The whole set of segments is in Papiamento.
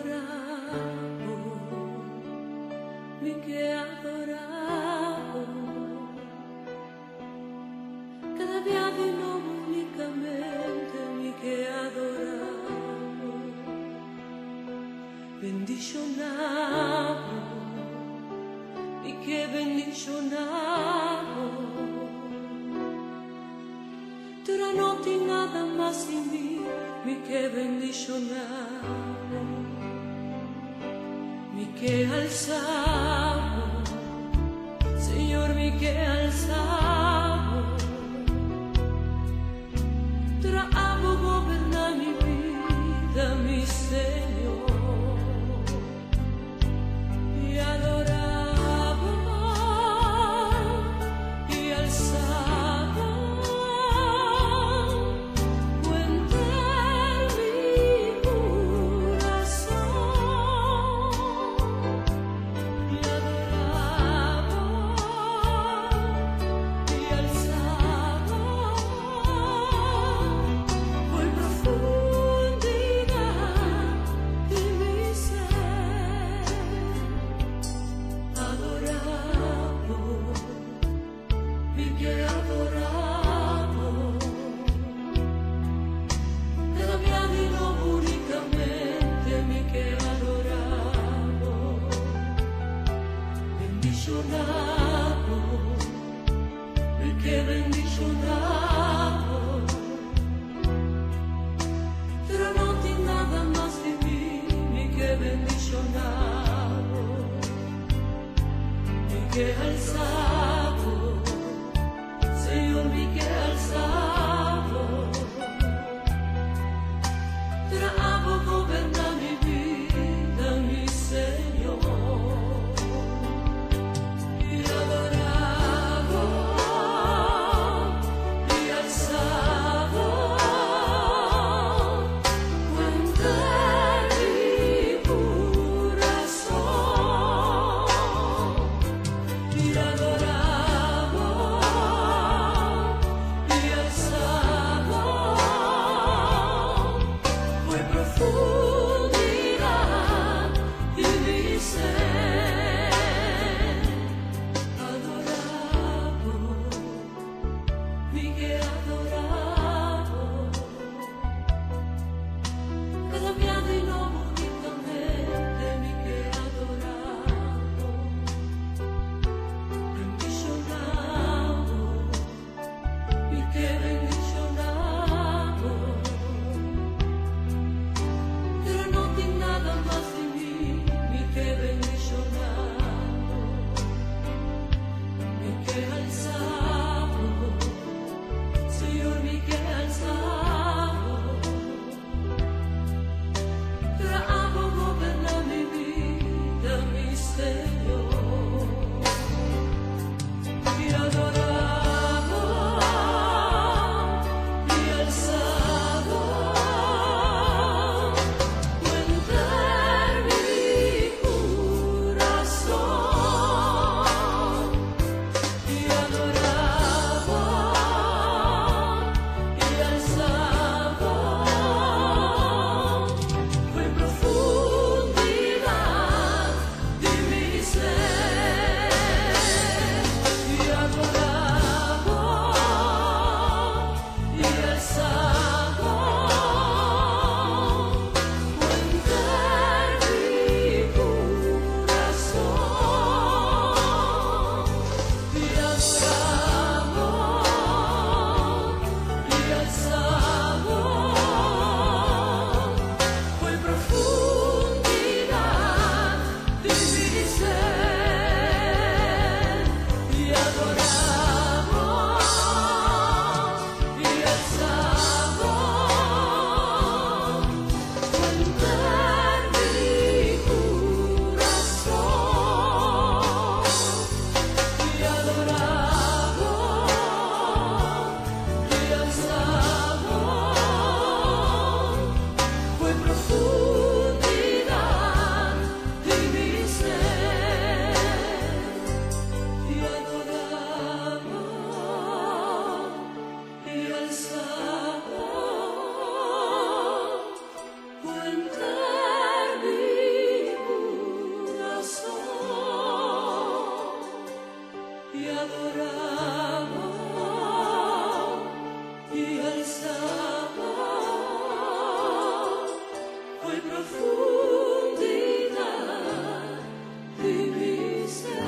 Adorabo, mi ke adorabo. Kada bia di nobo únikamente mi ke adorabo. Bendishonabo, mi ke bendishonabo. Pero no tin nada mas di mi, mi ke bendishonabo. Mi ke alsabo, Señor, mi ke alsabo. Pero abo goberná mi bida, mi Señor. I adorabo, i alsabo, henter mi kurason. I adorabo, i alsabo, for profundidat di mi ser. Adorabo, mi ke adorabo. Kada bia di nobo únikamente mi ke adorabo. Bendishonabo, mi ke bendishonabo. Pero no tin nada mas di mi, mi ke bendishonabo. Mi ke alsabo, Señor, mi ke alsabo. Pero abo goberná mi bida, mi Señor. I adorabo, i alsabo, henter mi kurason. I adorabo, i alsabo, for profundidat di mi ser. Adorabo, mi ke adorabo. Kada bia di nobo únikamente mi ke adorabo. Bendishonabo, mi ke bendishonabo. Pero no tin nada mas di mi, mi ke bendishonabo. Mi ke alsabo, Señor, mi ke alsabo. Pero abo goberná mi bida, mi Señor. I adorabo, i alsabo, henter mi kurason. I adorabo, adoraba y alzaba foi profundidad di mi ser.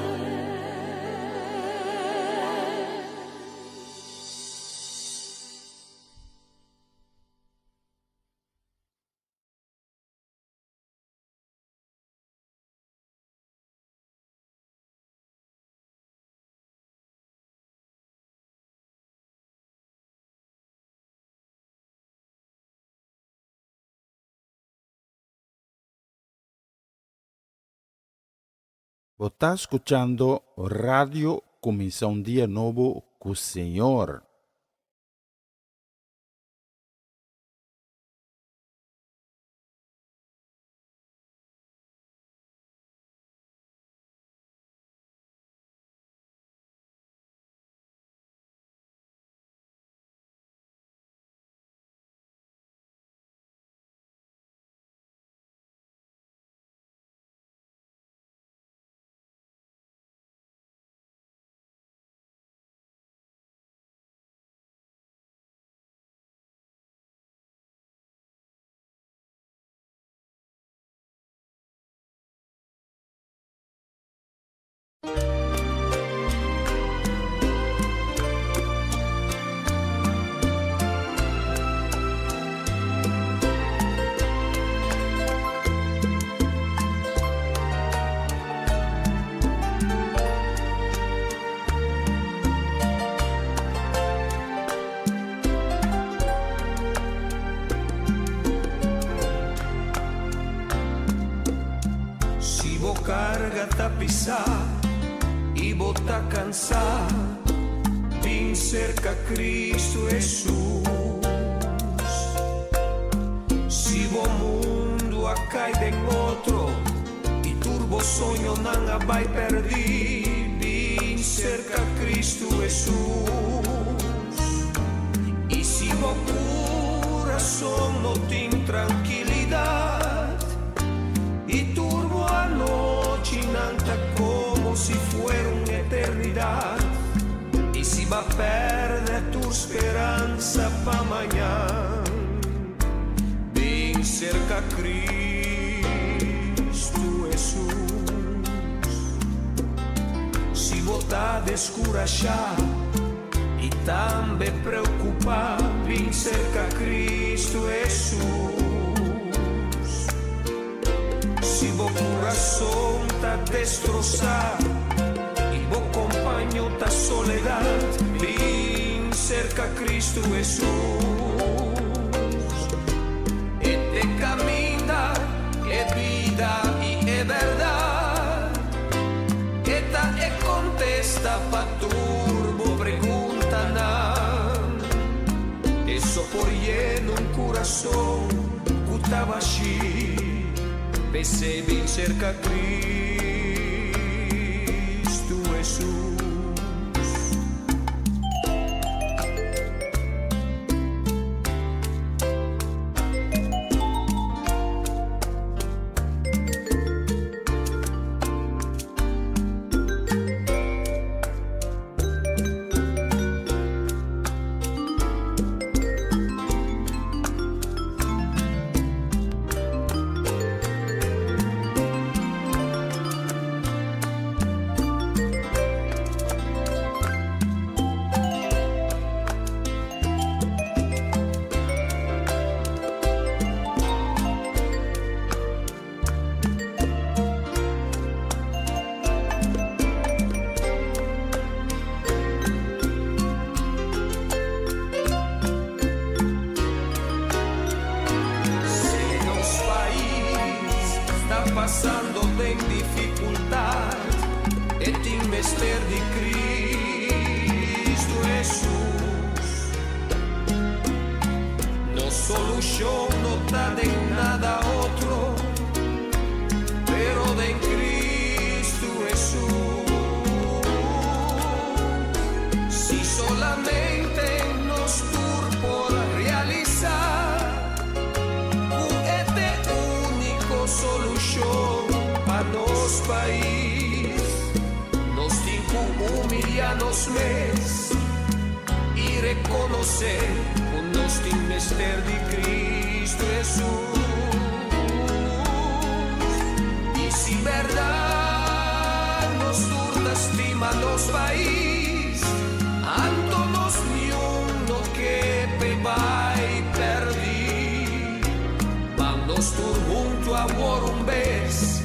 Bo ta skuchando Radio Kuminsá un Dia Nobo ku Señor. Si bo karga ta pisá i bo ta kansá, bin serka Kristu Hesus. Si bo mundu a kai den otro i tur bo soñonan a bai pèrdí, bin serka Kristu Hesus. I si bo kurason no tin trankilidat i tur bo anochinan ta komo si fuera un eternidat, i si b'a pèrdè tur speransa pa mañan, bin serka Kristu Hesus. Si bo ta deskurashá i tambe preokupá, bin serka Kristu Hesus. Si bo kurason ta destrosá i bo kompaño ta soledat, bin serka Kristu Hesus. E t'e kaminda, e bida i e bèrdat. E ta e kontesta pa tur bo preguntanan. E so por yena un kurason ku ta bashí. P'esei bin serka Kristu Hesus. mes i rekonosé ku nos tin mester di Kristu Hesus. I si bèrdat nos tur ta stima nos pais, anto nos niun no ke p'e bai pèrdí. Ban nos tur huntu awor un bes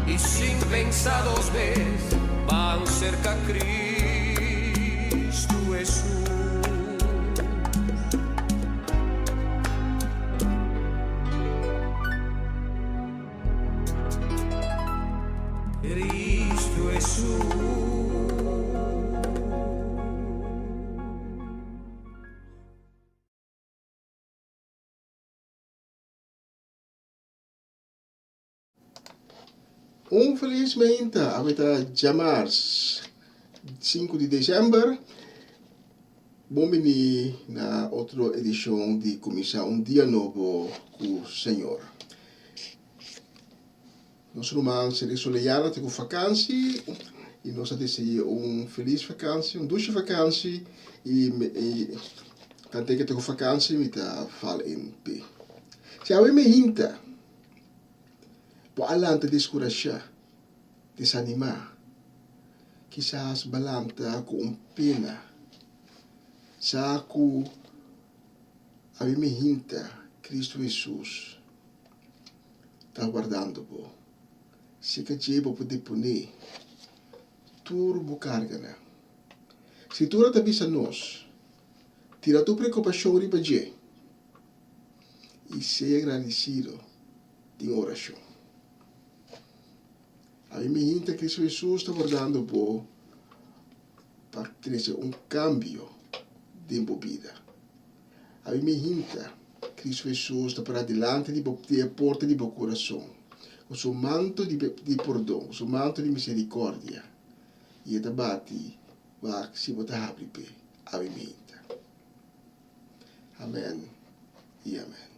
i sin pensa dos bes, ban serka Kristu Hesus. Cristo Jesús. Un felis meinta, awe ta djamars sinku di december. Bon bini na otro edicion di Cuminsa un Dia Nobo cu Señor. Nos ruman Cerezo Leyana ta cu vakansi y nos ta desea un felis vakansi, un dushi vakansi y tante ke ta cu vakansi mi ta val in pe. Si awe mi hinta bo a lanta descurasha, desanima, kisas bo a lanta cu un pena, sa cu awe mi hinta Cristo Jesus ta wardando bo. Si ka dje bo por deponé tur bo karganan. Skritura ta bisa nos, Tira tur preokupashon riba dje i sea agradesido den orashon. Ami mi hinta Kristu Hesus ta wardando bo pa trese un kambio den bo bida. Ami mi hinta, Cristo Hesus ta pará dilanti di bo, di e porta di bo kurason, ku su manto di di pordon, ku su manto di miserikordia, i e ta bati wak si bo ta habri p'e. Ami mi hinta. Amen i amen.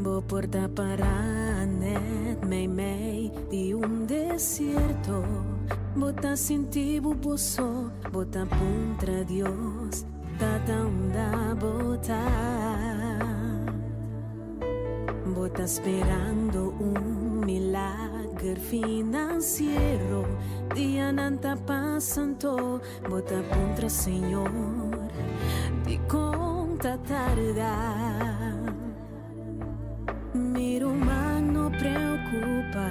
Bo por ta para net meimei di un desierto. Bo ta sinti bo bo so, bo ta puntra Dios, Tata unda bo ta? Bo ta sperando un milager financiero, dianan ta pasando, bo ta puntra Señor, dikon ta tarda? Mi ruman no preocupa,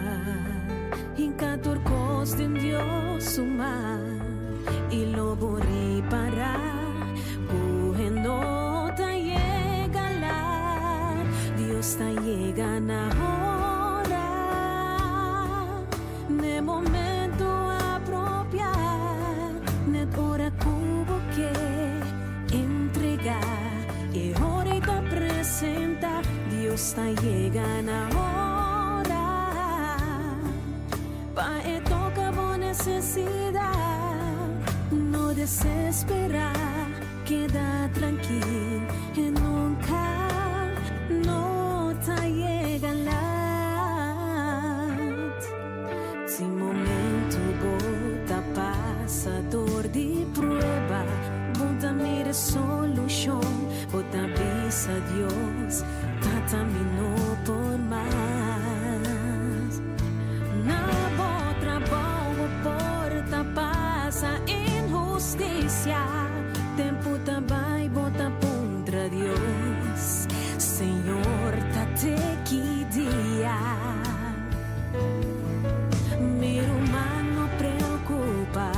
hinca tur cos den Dios su man, y lo bo ripara cu e no ta yega laat, Dios ta yega na hora, n'e momento apropia, net ora cu bo ke. Entrega e ora y ta presenta, Dios ta yega na ora pa e toca bo necesidad. No desespera, keda trankil, e nunca no ta yega laat. Si momento bo ta pasa dor di prueba, bo ta mira solucion, bo ta bisa Dios, Tata mi no por mas. Na bo trabou bo por ta pasa inhusticia, tempo ta bai bo ta puntra Dios, Señor ta te ki dia? Mi ruman no preocupa,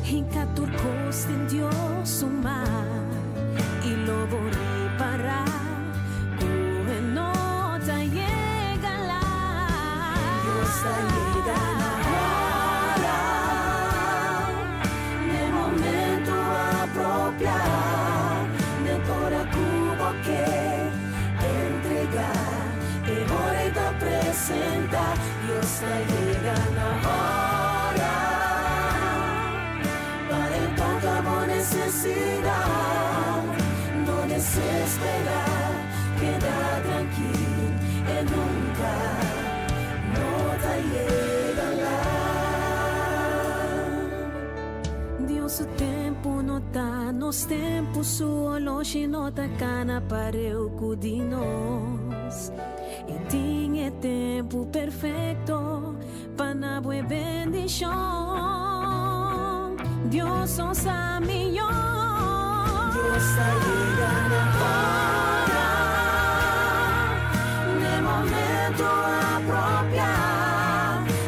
hinca tur cos den Dios su man y lo bo ripara cu e no ta yega laat. Dios ta yega na hora, n'e momento. necesidad. No desespera, keda trankil, e nunca no ta yega laat. Dios su tempo no ta nos tempo, su oloshi no ta cana pareu cu di nos. E tin e tempo perfecto pa na bo e bendicion. Dios no sa mihó. Dios ta yega na ora, n'e momento apropiá,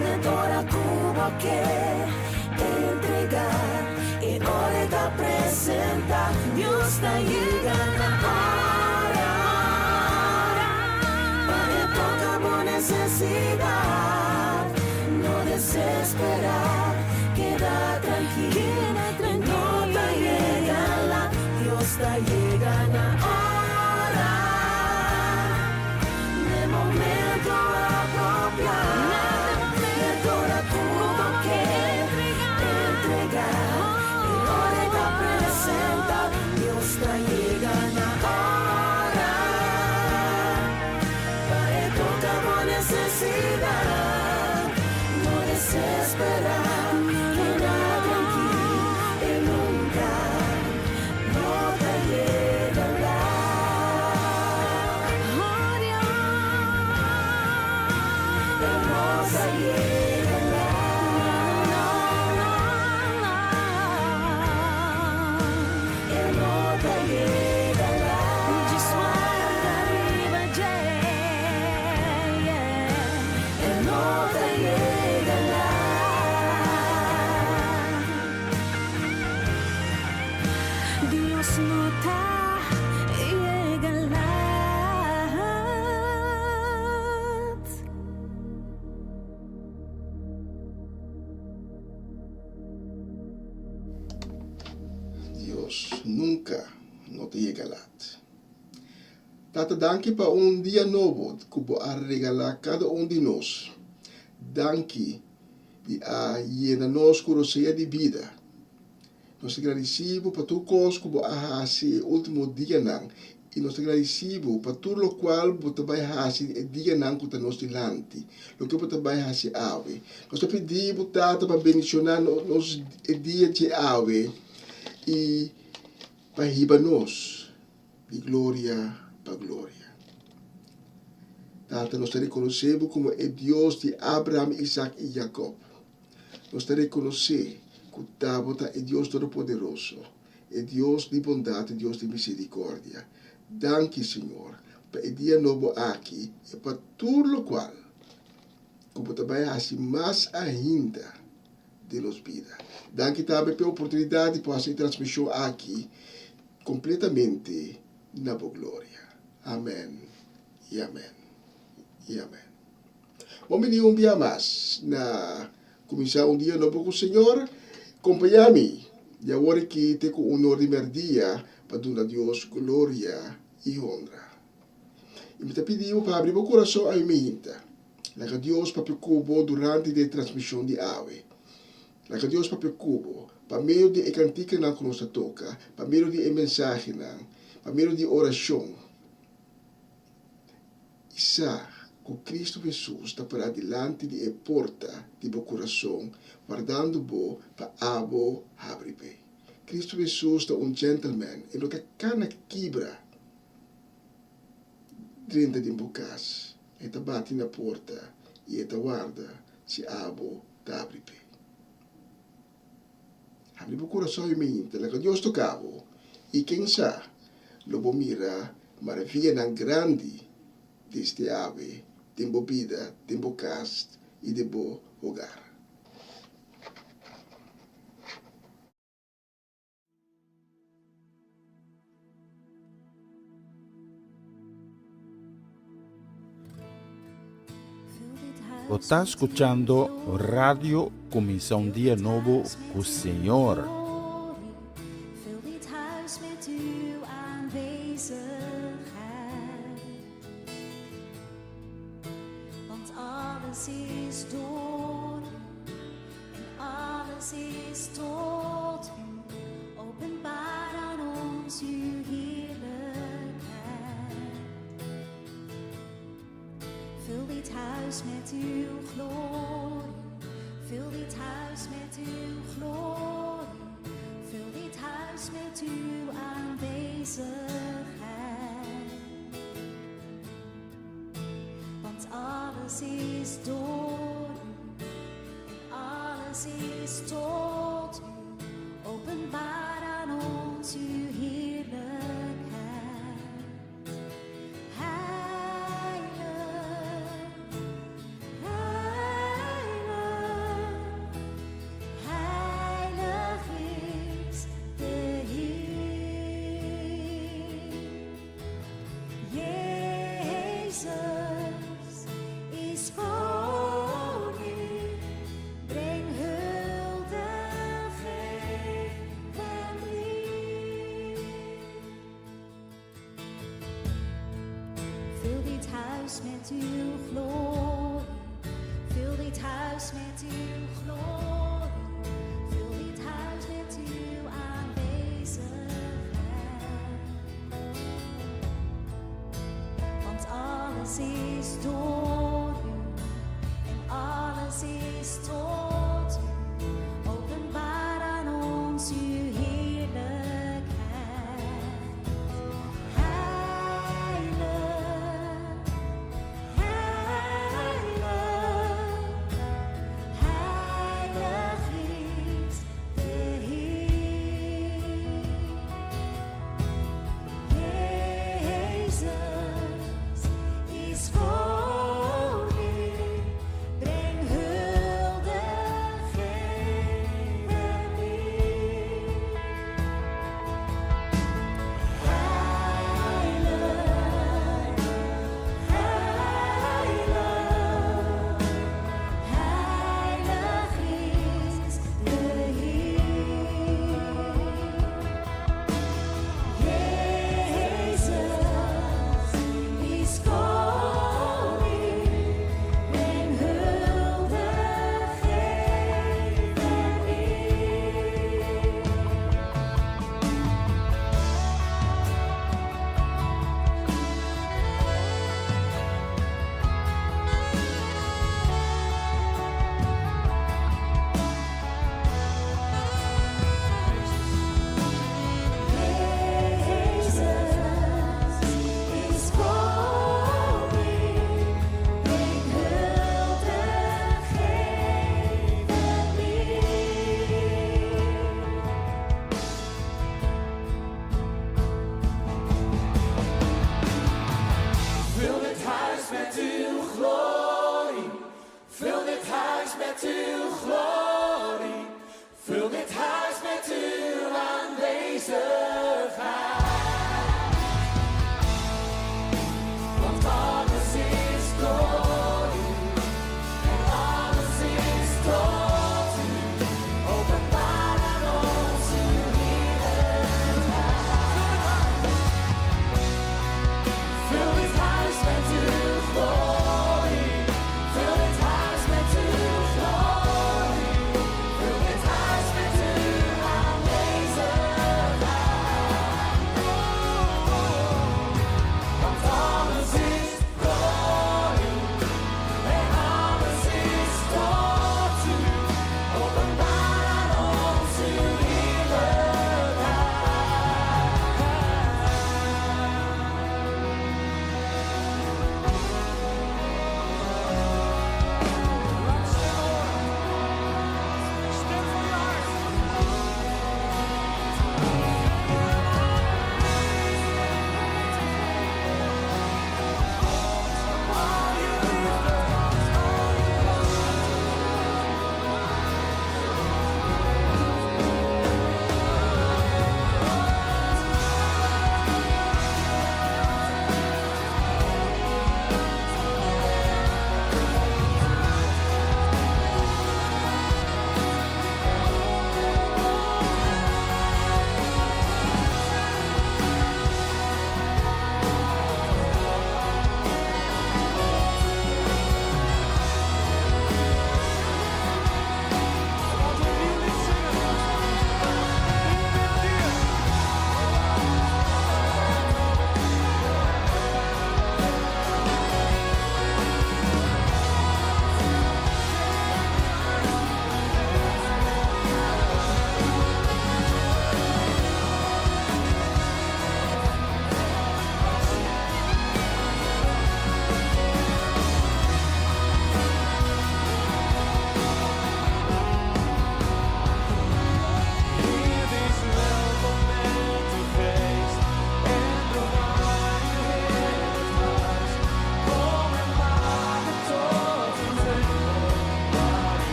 n'e ora cu bo ke entregá, e ora e ta presentá. Dios ta yega na ora, pa e toca bo necesidad. No desesperá, keda trankil, e no ta yega laat. Dios ta yega na ora, n'e momento apropiá, n'e ora cu bo ke entregá, e ora e ta presentá. Dios ta yega na ora, pa e toca bo necesidad. No desesperá, keda trankil, e nunca no ta yega laat. Oh Dios, e no ta yega laat. No, no, no. E no ta yega laat. Djis warda riba dje, yeah. E no ta yega laat. Dios no ta yega laat. Dios nunca no ta yega laat. Tata danki pa un dia nobo cu bo a regala cada un di nos. Danki di a yena nos cu rosea di bida. Nos ta gradisi bo pa tur cos cu bo a haci e ultimo dianan y nos ta gradisi bo pa tur locual bo ta bay haci e dianan cu ta nos dilanti, loke bo ta bay haci awe. Nos ta pidi bo Tata pa bendiciona nos e dia dje awe y pa hiba nos di gloria pa gloria. Tata, nos ta reconoce bo como e Dios di Abraham, Isaac y Jacob. Nos ta rekonosé ku ta bo ta e Dios Todopoderoso, e Dios di bondat, e Dios di miserikòrdia. Danki, Señor, pa e dia nobo aki i pa tur lokual ku bo ta bai hasi mas ainda den nos bida. Danki tambe pa e oportunidat di por hasi e transmishon aki kompletamente na bo gloria. Amèn i amèn i amèn. Bon bini un bia mas na Kuminsá un Dia Nobo ku Señor. Kompañá mi di awor aki te ku un or di mèrdia pa duna Dios gloria i honra. I mi ta pidi bo pa habri bo kurason awe minta. Laga Dios papia ku bo durante di e transmishon di awe. Laga Dios papia ku bo pa medio di e kantikanan ku nos ta toka, pa medio di e mensahenan, pa medio di orashon. I sa ku Kristu Hesus ta pará dilanti di e porta di bo kurason, wardando bo pa abo habri p'e. Kristu Hesus ta un gentleman, e no ta kana kibra drenta den bo kas. E ta bati na porta i e ta warda si abo ta habri p'e. Habri bo kurason i mente, laga Dios toka bo, i ken sa, lo bo mira maravianan grandi desde awe den bo bida, den bo kas i den bo hogar. Bo ta skuchando Radio Kuminsá un Dia Nobo ku Señor. dit huis met uw glorie. Vul dit huis met uw glorie. Vul dit huis met uw aanwezigheid. Want alles is door u en alles is tot u. Openbaar aan ons uw heerlijkheid. Heilig, heilig, heilig is de Heer. Jezus is koning, breng hulde, geef hem lief. Vul dit huis met uw glorie. Vul dit huis met uw glorie. Vul dit huis met uw aanwezigheid. Want alles is door u en alles is tot u. Openbaar aan ons uw heerlijkheid. Heilig, heilig, heilig is de Heer. Jezus is koning, breng hulde,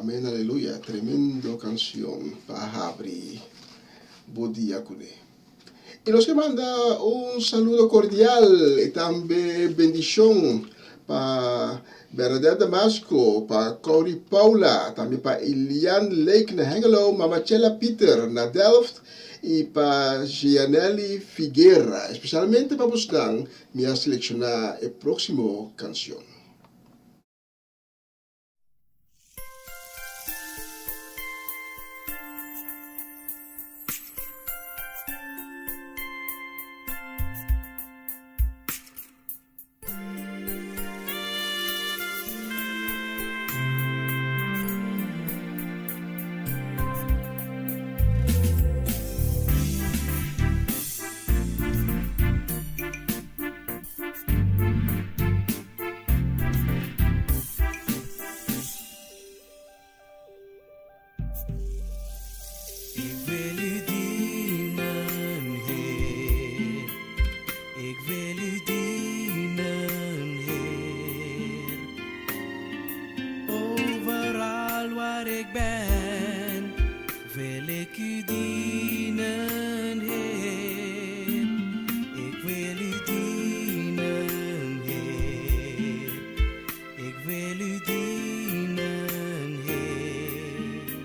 Amen aleluya tremendo cancion pa habri bo dia cune. Y nos ke manda un saludo cordial y tambe bendicion pa Bernadette Damasco, pa Corrie Paula, tambe pa Ilian Lake na Hengelo, Mama Chela Pieter na Delft y pa Gianelli Figuera. Especialmente pa bosnan mi a selecciona e proximo cancion. Ik wil u dienen, Heer. Ik wil u dienen, Heer. Overal waar ik ben, wil ik u dienen, Heer. Ik wil u dienen, Heer. Ik wil u dienen, Heer.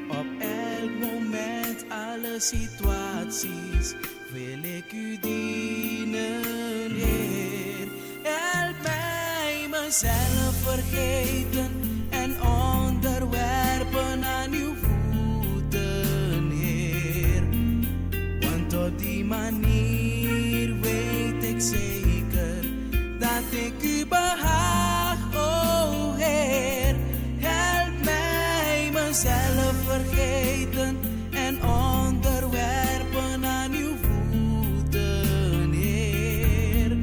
Op elk moment, alle situaties, wil ik u dienen, Heer. Help mij mezelf vergeten en onderwerpen aan uw voeten, Heer. Want op die manier weet ik zeker dat ik u behaag, o Heer. Help mij mezelf vergeten en onderwerpen aan uw voeten, Heer.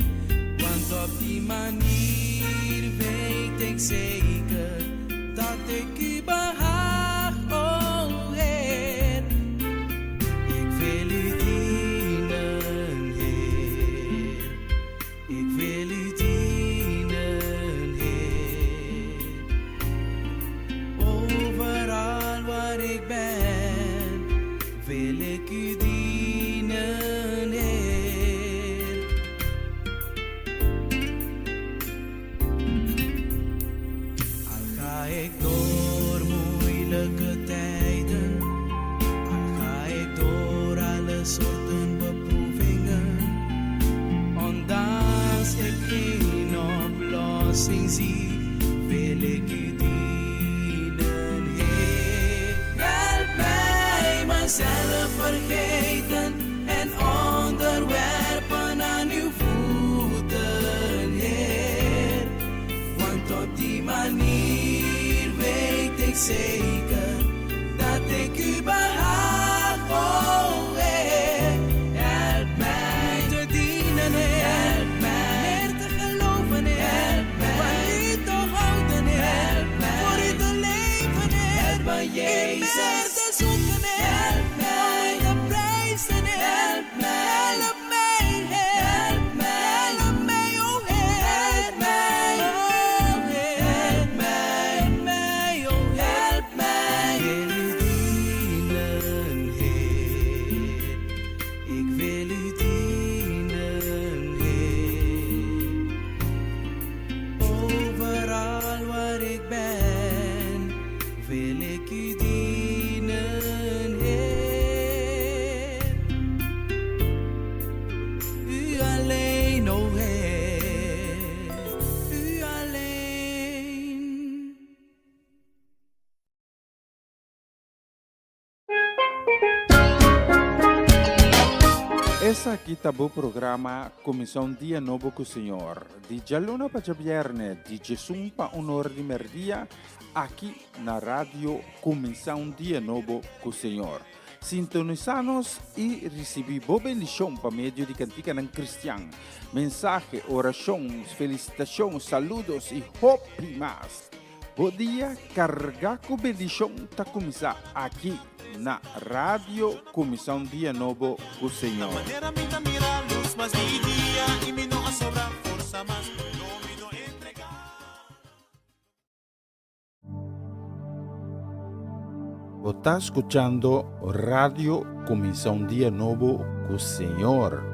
Want op die manier weet ik zeker dat ik u behaag, o Heer. Ik wil u dienen, Heer. Ik wil u dienen, Heer. Overal waar ik ben, wil ik u dienen, Heer. Al ga ik door moeilijke tijden, al ga ik door alle soorten beproevingen, ondanks ik geen oplossing zie, wil ik u dienen, Heer. Help mij mezelf vergeten en onderwerpen aan uw voeten, Heer. Want op die manier weet ik zeker dat ik u behaag, o Heer. Help mij te dienen, Heer. Help mij meer te geloven, Heer. Help mij van u te houden, Heer. Help mij voor u te leven, Heer. Help mij, Jezus. U meer te zoeken, Heer. Help mij om u te prijzen, Heer. Help mij, help mij, Heer. Help mij, help mij, o Heer. Help mij, oh Heer. Help mij, help mij, oh help mij. Ik wil u dienen, Heer. Ik wil u dienen, Heer. Overal waar ik ben, wil ik u dienen, Heer. U alleen, o Heer, u alleen. Esaki ta bo programa Kuminsá un Dia Nobo ku Señor, di djaluna pa djabièrnè di djesun pa un or di mèrdia, aki na Radio Kuminsá un Dia Nobo ku Señor. Sintonisá nos i risibí bo bendishon pa medio di kantikanan kristian, mensahe, orashon, felisitashon, saludos i hopi mas. Bo dia kargá ku bendishon ta kuminsá aki na Radio Kuminsá un Dia Nobo ku Señor. Bo ta skuchando Radio Kuminsá un Dia Nobo ku Señor.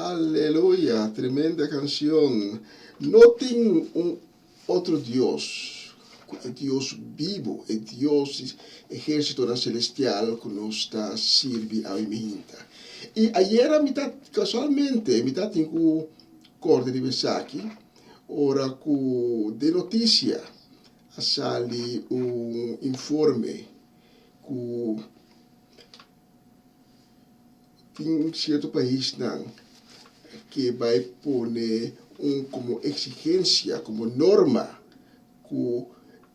Aleluya, tremenda cancion. No tin un otro Dios cu e Dios bibo, e Dios di ehercitonan celestial cu nos ta sirbi awe mihinta. Y ayera mi ta, casualmente, mi ta tin cu corda riba esaki, ora cu den noticia a sali un informe cu Tin cierto paisnan ke bai pone un como exigencia, como norma cu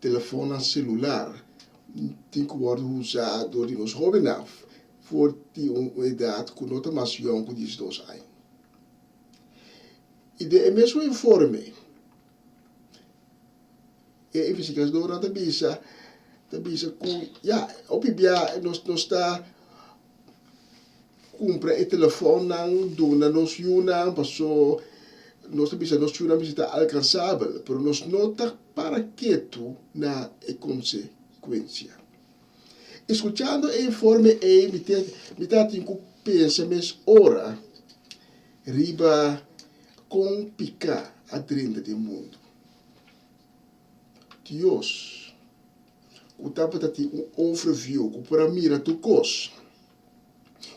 telefonnan celular tin cu wordo usa door di nos hobennan for di un edad cu no ta mas yong cu diesdos aña. Y den e mesun informe e investigadornan ta bisa ta bisa cu ya hopi bia nos nos ta Kumpra e telefonnan duna nos yunan paso nos ta bisa nos yunan mester ta alkansabel pero nos no ta para ketu na e konsekuensia. Eskuchando e informe ei mi te mi ta tin ku pensa mes ora riba kon piká a drenta den mundu. Dios ku tabata tin un overview, ku por a mira tur kos,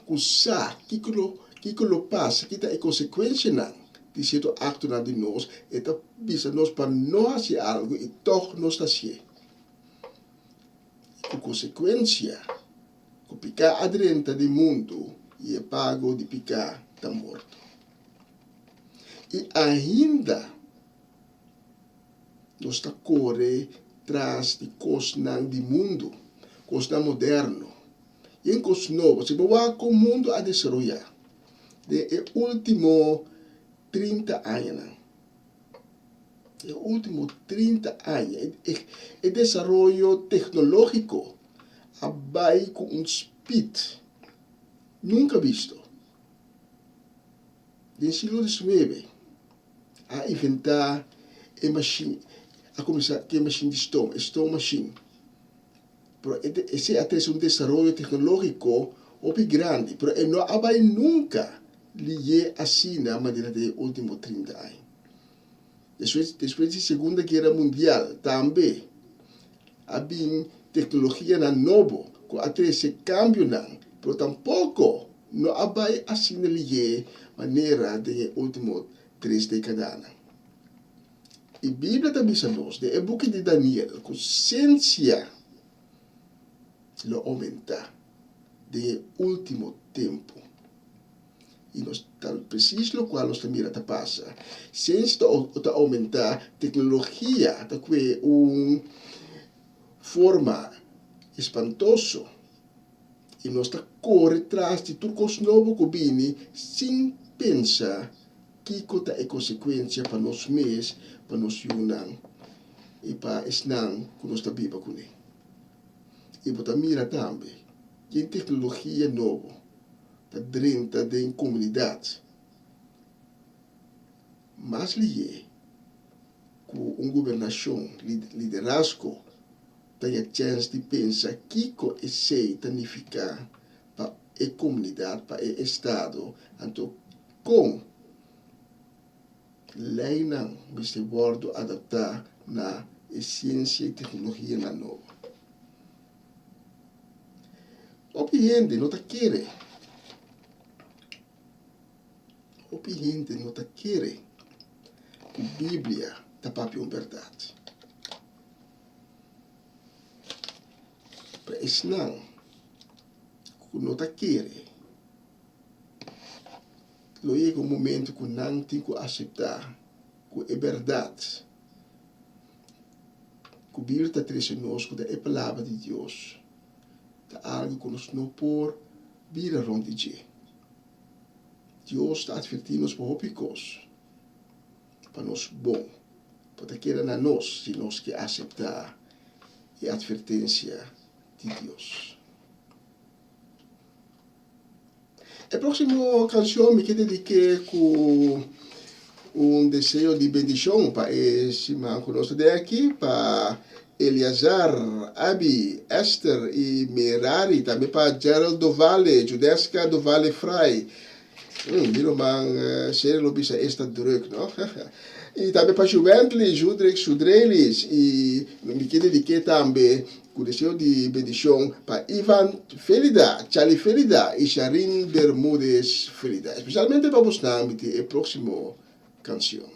ku sa kiko lo kiko lo pasa, ki ta e konsekuensianan di sierto aktonan di nos, e ta bisa nos pa no hasi algu i tòg nos ta hasié. Ku konsekuensia ku piká a drenta den mundu i e pago di piká ta morto. I ainda Nos ta kore tras di kosnan di mundu, kosnan moderno i en kos nobo. Si bo wak kon mundu a desaroyá den e último trinta añanan, e último trinta aña, e desaroyo teknológiko a bai ku un spit nunka bisto. Den siglo diecinuebe a inventá e mashin, a kuminsá ku e mashin di stoom, e stoommachine. Pero esei a trese un desaroyo teknológiko hopi grandi, pero e no a bai nunka liye asina manera den e último trinta aña. Despues, despues di Segunda Guera Mundial tambe a bin teknologianan nobo ku a trese kambionan, pero tampoko no a bai asina lihé manera den e último tres dekadanan. I Biblia ta bisa nos den e buki di Daniel ku siensia lo oumentá den e último tempu. I nos ta presis lokual nos ta mira ta pasa. Siensia ta ta oumentá, teknologia ta kue un forma espantoso i nos ta kore tras di tur kos nobo ku bini sin pensa kiko ta e konsekuensia pa nos mes, pa nos yunan i pa esnan ku nos ta biba kuné. I bo ta mira tambe ken teknologia nobo ta drenta den komunidat mas lihé ku un gobernashon, liderazgo ta haña chèns di pensa kiko esei ta nifiká pa e komunidat, pa e estado, anto kon leinan mester wòrdu adaptá na e siensia i teknologianan nobo. Hopi hende no ta kere. Hopi hende no ta kere ku Biblia ta papia un bèrdat. Pa esnan ku no ta kere, lo yega un momento ku nan tin ku aseptá ku e bèrdat ku Biblia ta trese nos, ku ta e Palabra di Dios, ta algu ku nos no por bira rònt di dje. Dios ta atvertí nos pa hopi kos, pa nos bon. Bo ta keda na nos si nos ke aseptá e atvertensia di Dios. E próksimo kanshon mi ke dedik'é ku un deseo di bendishon pa e siman ku nos ta den aki, pa Eleazar, Abi, Esther i Merari, tambe pa Gerald Dovale, Judeska Dovale Fry. Mi ruman Sherry lo bisa esta druk, no? I tambe pa Juwently, Judrick Sudrelis i mi ke dediké tambe ku deseo di bendishon pa Ivan Felida, Charlie Felida i Sharin Bermudez Felida. Espesialmente pa bosnan mi tin e próksimo kanshon.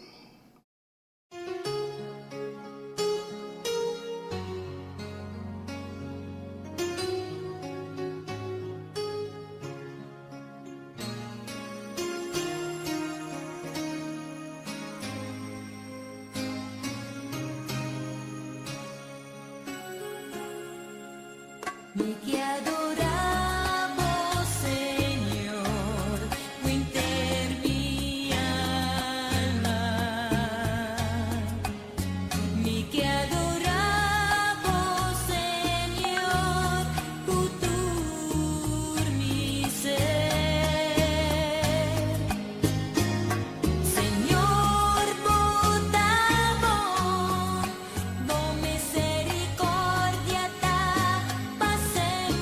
Mi ke adorá bo, Señor, ku henter mi alma. Mi ke adorá bo, Señor, ku tur mi ser. Señor, bo ta bon. Bo misericordia ta pa semper.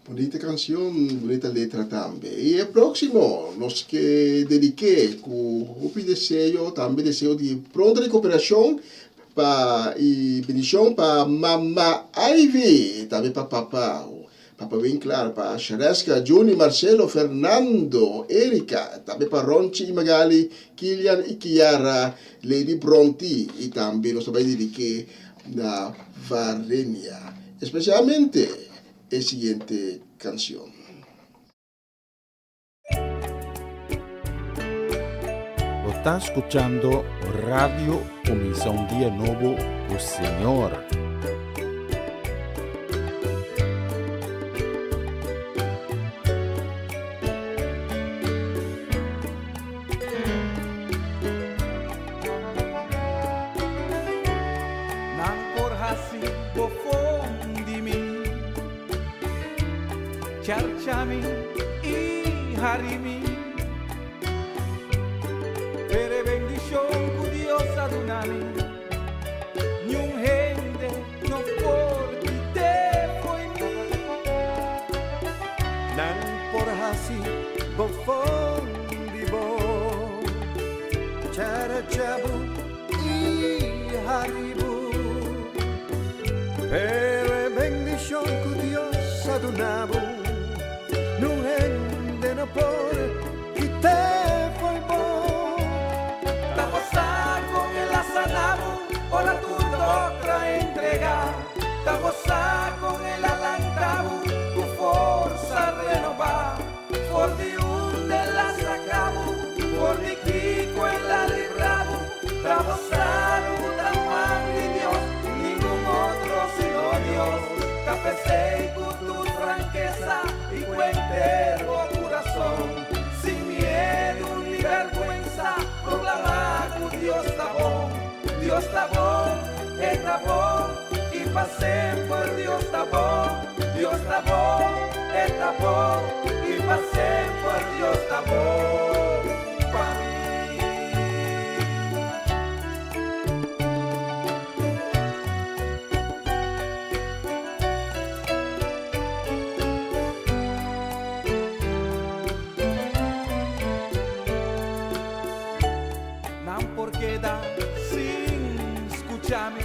Bunita kanshon, bunita letra tambe. I e próksimo nos ke dedik'é ku hopi deseo, tambe deseo di pronto rekuperashon pa i bendishon pa Mama Ivy, tambe pa Papa, Papa Winklar, pa Shareska, Juni, Marcelo, Fernando, Erika, tambe pa Ronchi i Magali, Kilian i Kiara, Lady Bronti i tambe nos ta bai dedik'é na Varenia. Espesialmente e siguiente kanshon. Bo ta skuchando Radio Kuminsá un Dia Nobo ku Señor. Nan por hasi bofon di mi, charcha mi i hari mi. Pero e bendishon ku Dios a duna mi, niun hende no por kit'é fo'i mi. Nan por hasi bofon di bo, charcha bo i hari bo. Pero e bendishon ku Dios a duna bo, niun hende no por kit'é fo'i bo. Ta bo sa kon el a sana bo ora tur dokter a entregá. Ta bo sa kon el a lanta bo ku forsa renobá. For di unda el a saka bo, for di kiko el a libra bo. Ta bo sa ku ta man di Dios, ningun otro sino Dios. Ta p'esei ku tur frankesa i ku henter bo kurason, sin miedu ni bèrgwensa, proklamá ku Dios ta bon. Dios ta bon, e ta bon, i pa semper Dios ta bon. Dios ta bon, e ta bon, i pa semper Dios ta bon pa mi. Nan por keda sin skucha mi,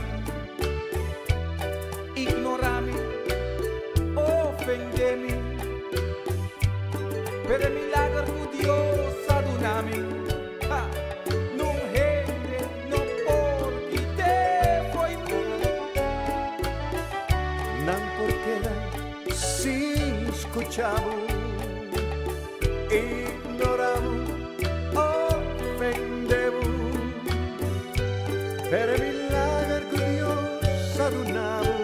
ignora mi, ofende mi, pero e milager ku Dios a duna mi, ha, nun hende no por kit'é fo'i mi. Nan por keda sin skucha bo, ignora bo, ofende bo, pero e milager ku Dios a duna bo,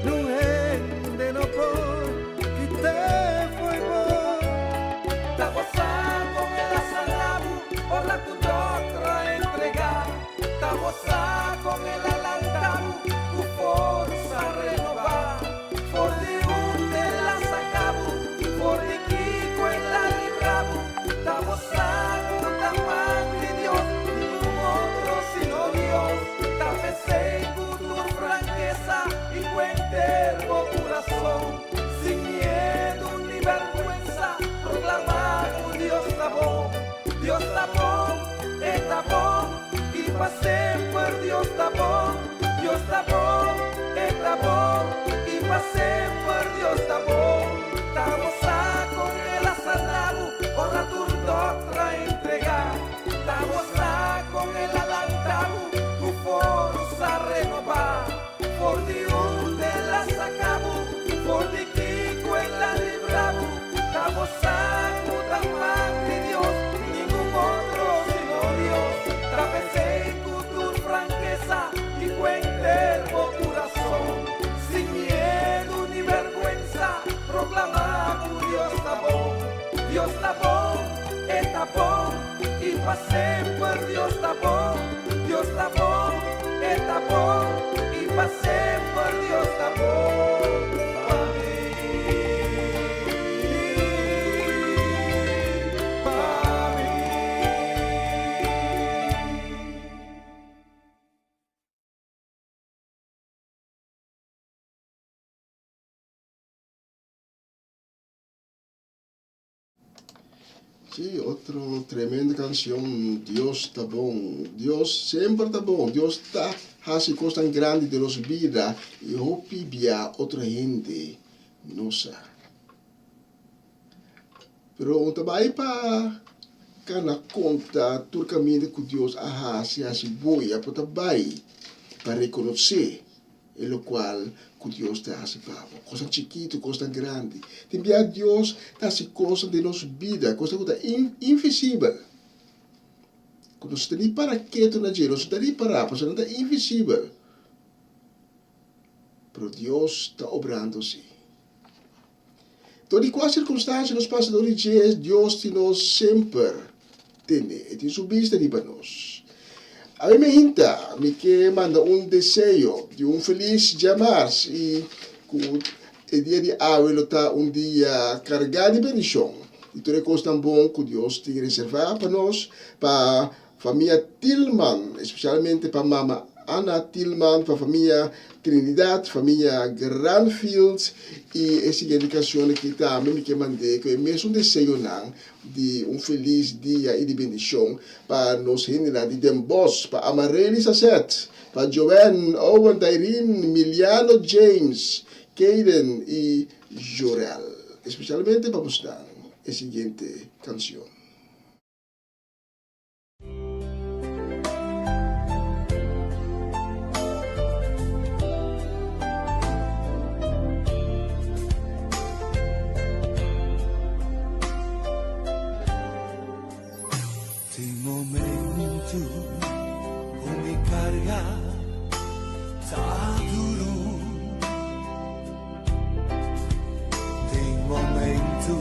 nun hende no por kit'é fo'i bo. Ta bo sa kon el a sana bo ora ku dòkter a entregá. Ta bo sa kon el a lanta bo ku forsa renobá. For di unda el a saka bo, for di kiko el a libra bo. Ta bo sa ku ta man di Dios, ningun otro sino Dios. Ta p'esei ku tur frankesa i ku henter bo kurason, sin miedu ni bèrgwensa, proklamá ku Dios ta bon. Dios ta bon, e ta bon, i pa semper Dios ta bon. Dios ta bon, e ta bon, i pa semper Dios ta bon. Ta bo sa kon el a sana bo ora tur dòkter a entregá. Ta bo sa kon el a lanta bo ku forsa renobá. For di unda el a saka bo, for di kiko el a libra bo. Ta bo sa ku ta man di Dios, ningun otro sino Dios. Ta p'esei ku tur frankesa i ku henter bo kurason, sin miedu ni bèrgwensa, proklamá ku Dios ta bon. Dios ta bon, e ta bon, i pa semper Dios ta bon. Dios ta bon, e ta bon, i pa semper Dios ta bon pa mi. Pa mi. Sí, otro tremendo canción. Dios ta bon. Dios semper ta bon. Dios ta hasi cosnan grandi den nos bida y hopi bia otro hende no sa. Pero un ta bai pa cana conta tur caminda cu Dios a hasi, hasi boya, pero ta bai pa reconoce E lokual ku Dios ta hasi pa bo, kosnan chikitu, kosnan grandi. Tin bia Dios ta hasi kosnan den nos bida, kosnan ku ta invisibel, ku nos ta ni para ketu na dje, nos no ta ripará pasobra nan ta invisibel. Pero Dios ta obrando si. Dor di kua sirkunstansia nos pasa dor di dje, Dios tin nos semper tene. E tin su bista riba nos. Awe meinta mi ke manda un deseo di un felis djamars i ku e dia di awe lo ta un dia kargá di bendishon di tur e kosnan bon ku Dios tin reservá pa nos, pa Famia Tilman, especialmente pa mama Ana Tilman, pa famia Trinidad, famia Granfield y e siguiente cancion aki tambe mi ke mand'e cu e mesun deseonan di un feliz dia y di bendicion pa nos hendenan di Den Bosch, pa Amarely Sasset, pa Joanne, Owen, Dairine, Miliano James, Kayden y Jorel. Especialmente pa bosnan e siguiente cancion. Tin momento ku mi karga ta duru. Tin momento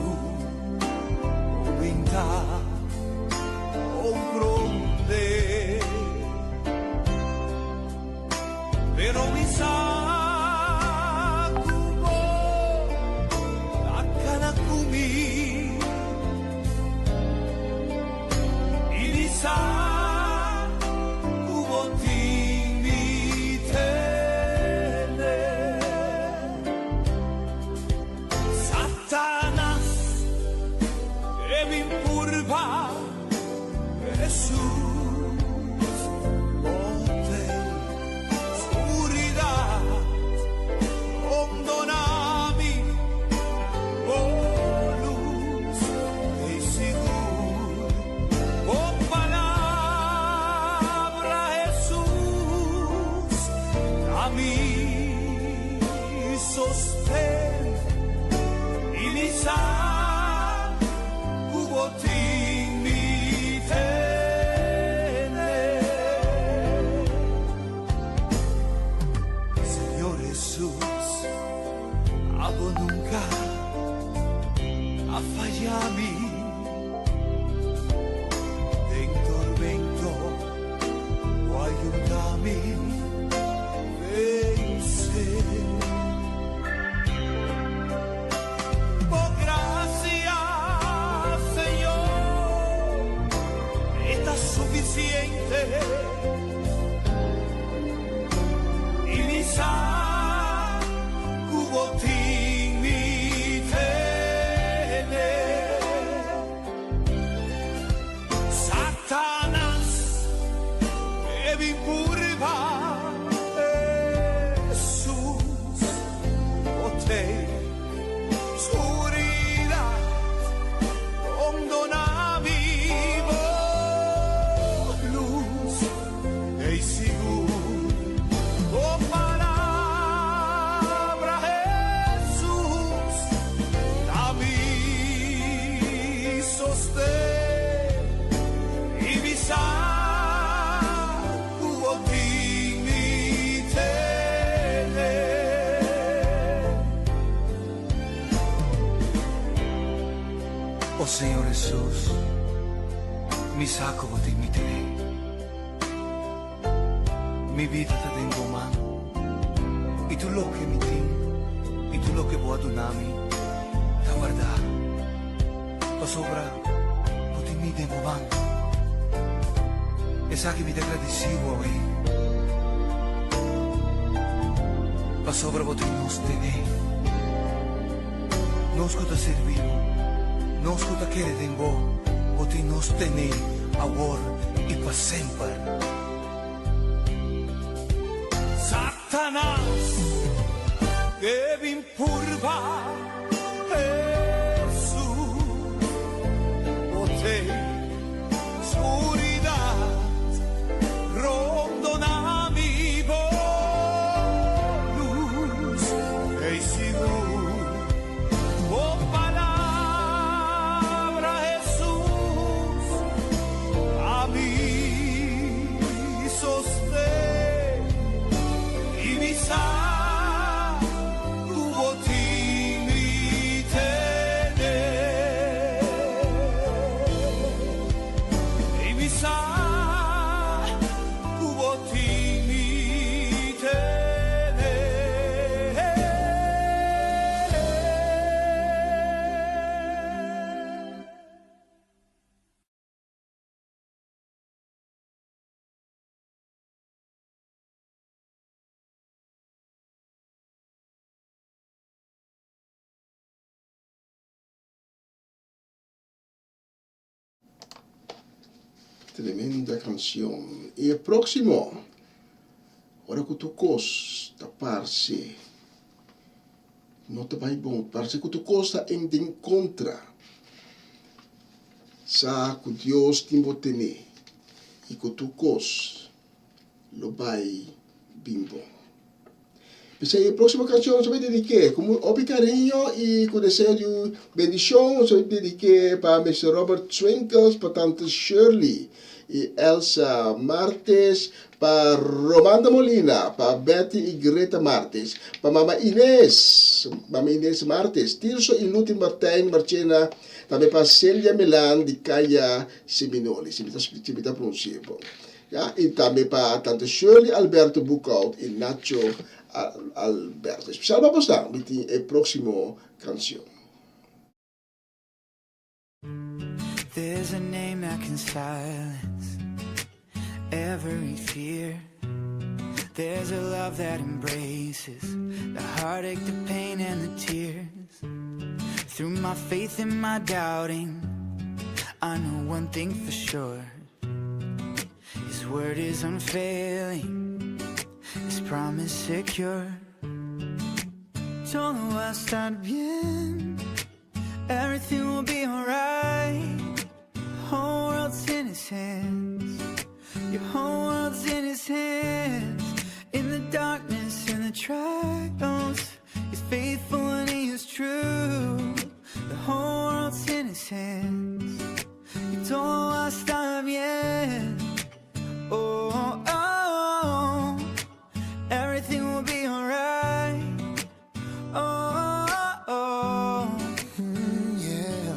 ku mi ta comprende. Pero mi sa ku bo ta kana ku mi. I mi sa ku bo tin mi tene. Satanas ke bin purba Hesus, bo ten sguridat, rondona mi bo lus ei sigur. Bo palabra Hesus ta mi sosten i mi sa ku bo tin mi tene. Señor Hesus, abo nunka a faya mi. Den tormento bo a yuda mi vense. Bo gracia, Señor, e ta suficiente. I mi sa ku bo tin mi tene. Satanas ke bin purba Hesus, bo tei sguridat, rondona mi bo lus ei sigur. Bo palabra Hesus ta mi sosten i mi sa ku bo tin mi tene. O Señor Hesus, mi sa ku bo tin mi tene. Mi bida ta den bo man, i tur loke mi tin i tur loke bo a duna mi ta wardá, pasobra bo tin mi den bo man. Esaki mi ta gradisí bo awe, pasobra bo tin nos tene, nos ku ta sirbi bo, nos ku ta kere den bo. Bo tin nos tene awor i pa semper. Satanas ke bin purba Hesus, bo te skuridat rondona mi bo lus ei sigur bo palabra Hesus a mi sosten i mi sa ku bo tin mi tene i mi sa ku bo tin mi tene. Tremenda canción. Y e próximo, ora cu tur cos ta parce no ta bay bon, parce cu tur cos ta en den contra, sa cu Dios tin bo tene y cu tur cos lo bay bin bon. P'esei e próksimo kanshon nos a bai dedik'é ku hopi kariño i ku deseo di un bendishon. Nos a bai dedik'é pa Mister Robert Swinkels, pa Tante Shirley i Elsa Martes, pa Romanda Molina, pa Betty i Greta Martes, pa Mama Ines, Mama Ines Martes, Tirso i Luti Martijn Marchena, tambe pa Celia Melan di Kaya Seminole, si mi ta si mi ta pronunsi'é bon. Ya, y tambe pa Tante Shirley Alberto Boekhout y Nacho Alberto. Especial pa bosan, mi tin e proximo cancion. There's a name that can silence every fear. There's a love that embraces the heartache, the pain, and the tears. Through my faith and my doubting, I know one thing for sure. His word is unfailing, His promise secure. Todo va a estar bien, everything will be alright. Whole world's in His hands, your whole world's in His hands. In the darkness, in the trials, He's faithful and He is true. The whole world's in His hands. Y todo va a estar bien. Oh, everything will be alright. Oh. Yeah.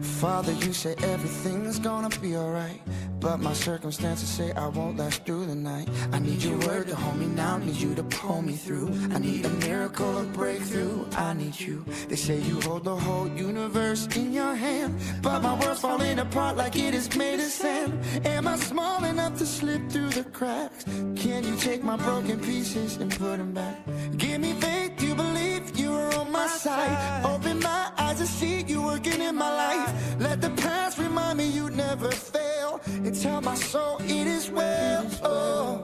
Father, you say everything's gonna be alright. But my circumstances say I won't last through the night. I need your word to hold me now, need you to pull me through. I need a miracle, a breakthrough. I need you. They say you hold the whole universe in your hand. But my world's falling apart like it is made of sand. Am I small enough to slip through the cracks? Can you take my broken pieces and put them back? Give me faith to believe you are on my side. Open my eyes to see you working in my life. Let the past remind me you never fail. And tell my soul it is well. Oh.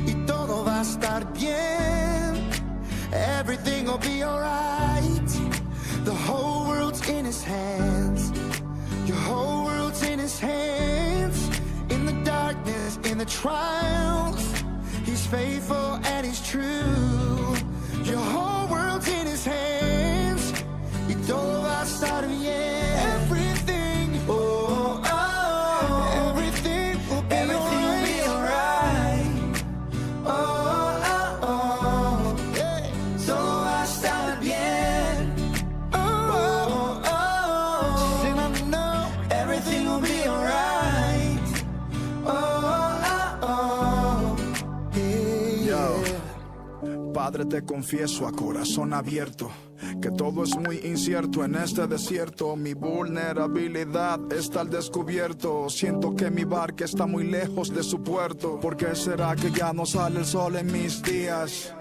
Y todo va a estar bien. Everything will be alright. The whole world's in his hands. Your whole world's in his hands. In the darkness, in the trials, he's faithful and he's true. Your whole world's in his hands. Y todo va a estar bien. Everything, Oh, everything will be everything will be alright. alright. Oh, yeah. Todo va a estar bien. Oh, and I know Everything will be alright. Oh, yeah. Yo. Padre, te confieso a corazón abierto que todo es muy incierto en este desierto. Mi vulnerabilidad está al descubierto. Siento que mi barca está muy lejos de su puerto. ¿Por qué será que ya no sale el sol en mis días?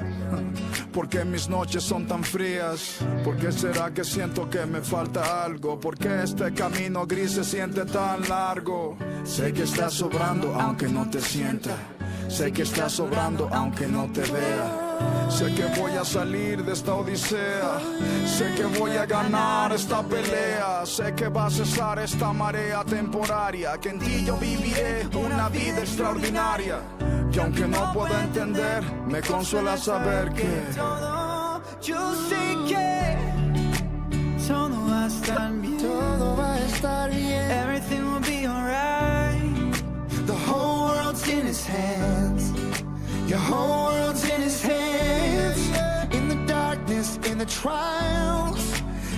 ¿Por qué mis noches son tan frías? ¿Por qué será que siento que me falta algo? ¿Por qué este camino gris se siente tan largo? Sé que estás sobrando aunque no te sienta. Sé que estás sobrando aunque no te vea. Sé que voy a salir de esta odisea. Sé que voy a ganar esta pelea. Sé que va a cesar esta marea temporaria. Que en ti yo viviré una vida extraordinaria. Y aunque no pueda entender, me consuela saber que todo, yo sé que todo va a estar bien. Todo va a estar bien. Everything will be alright. The whole world's in his hands. Your whole world's in his hands. In the darkness, in the trials,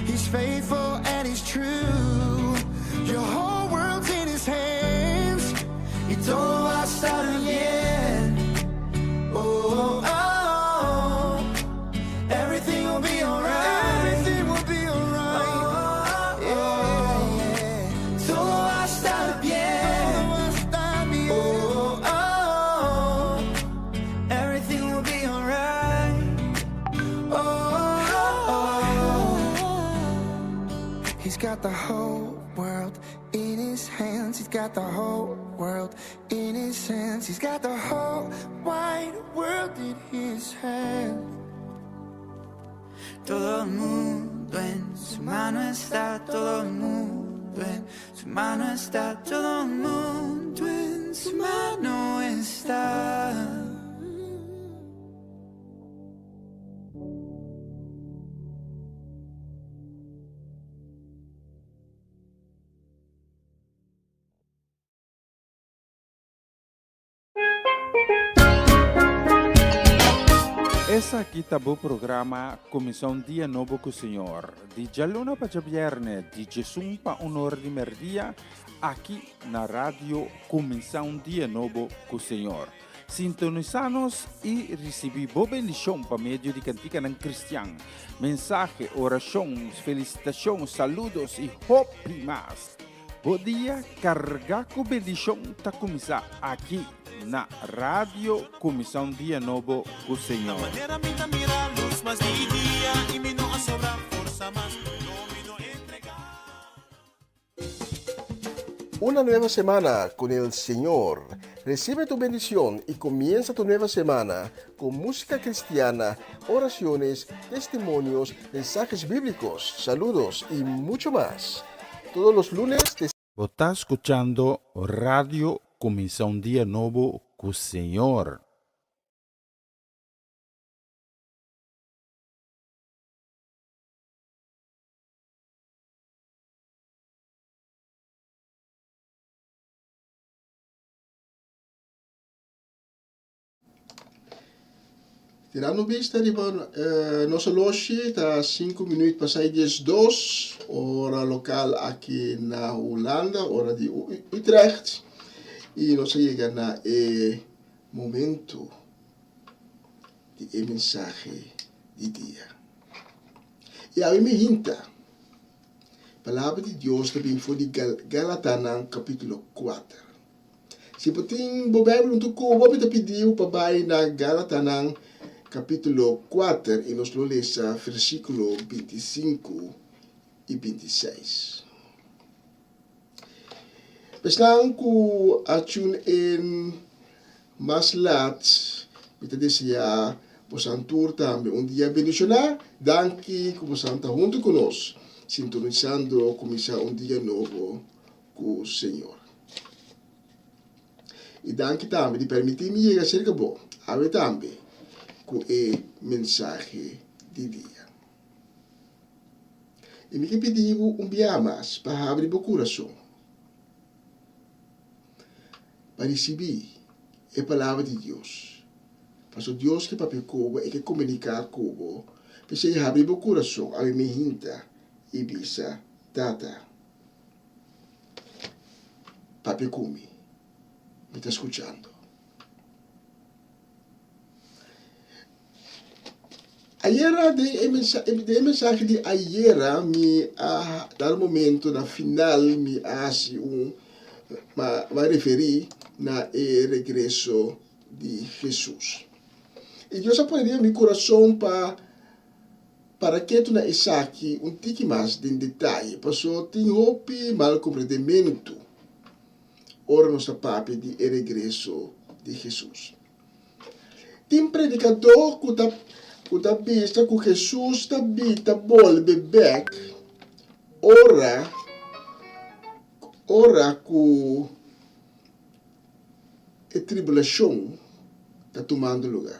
he's faithful and he's true. Your whole world's in his hands. Y todo va a estar bien. Oh, oh, oh. Everything will be alright. Everything will be alright. Oh, oh, oh. Yeah. Todo va a estar bien. Todo va a estar bien. Oh, oh, oh. Everything will be alright. Oh, oh, oh. He's got the whole world in his hands. He's got the whole world in his hands. He's got the whole wide world in his hands. Todo el mundo en su mano está, todo el mundo en su mano está, todo el mundo en su mano está. Esaki ta bo programa Kuminsá un Dia Nobo ku Señor, di djaluna pa djabièrnè di djesun pa un or di mèrdia, aki na Radio Kuminsá un Dia Nobo ku Señor. Sintonisá nos i risibí bo bendishon pa medio di kantikanan kristian, mensahe, orashon, felisitashon, saludos i hopi mas. Bo dia kargá ku bendishon ta kuminsá aki na Radio Kuminsá un Dia Nobo ku Señor. Una nueva semana con el Señor. Recibe tu bendición y comienza tu nueva semana con música cristiana, oraciones, testimonios, mensajes bíblicos, saludos y mucho más. Todos los lunes de Bo ta skuchando Radio Kuminsá un Dia Nobo ku Señor. Tirando bista riba nos oloshi ta sinku minuut pasá i diesdos, ora lokal aki na Hulanda, ora di Utrecht, i nos a yega na e momento di e mensahe di dia. I awe mi hinta, Palabra di Dios ta bin for di Galatanan kapítulo kuater. Si bo tin bo Bijbel huntu ku bo, mi ta pidiu pa bai na Galatanan kapítulo kuater i nos lo lesa versíkulo bintisinku i bintiseis. Esnan ku a tune in mas lat, mi ta deseá bosan tur tambe un dia bendishoná. Danki ku bosan ta huntu ku nos, sintonisando Kuminsá un Dia Nobo ku Señor. I danki tambe di permití mi yega serka bo awe tambe ku e mensahe di dia. I mi ke pidi bo un bia mas pa habri bo kurason pa risibí e Palabra di Dios. Pasobra Dios ke papia ku bo, e ke komuniká ku bo. P'esei habri bo kurason awe mi hinta i bisa, Tata, Papia ku mi, mi ta skuchando. Ayera den e den e mensahe di ayera mi a dado momento na final mi a hasi un ma a referí na e regreso di Hesus. I Dios a pone riba mi kurason pa para ketu na esaki un tiki mas den detaye, paso tin hopi mal komprendementu ora nos ta papia di e regreso di Hesus. Tin predikadó ku ta ku ta bisa ku Hesus ta bi ta bolbe bèk ora ora ku e tribulashon ta tumando lugá.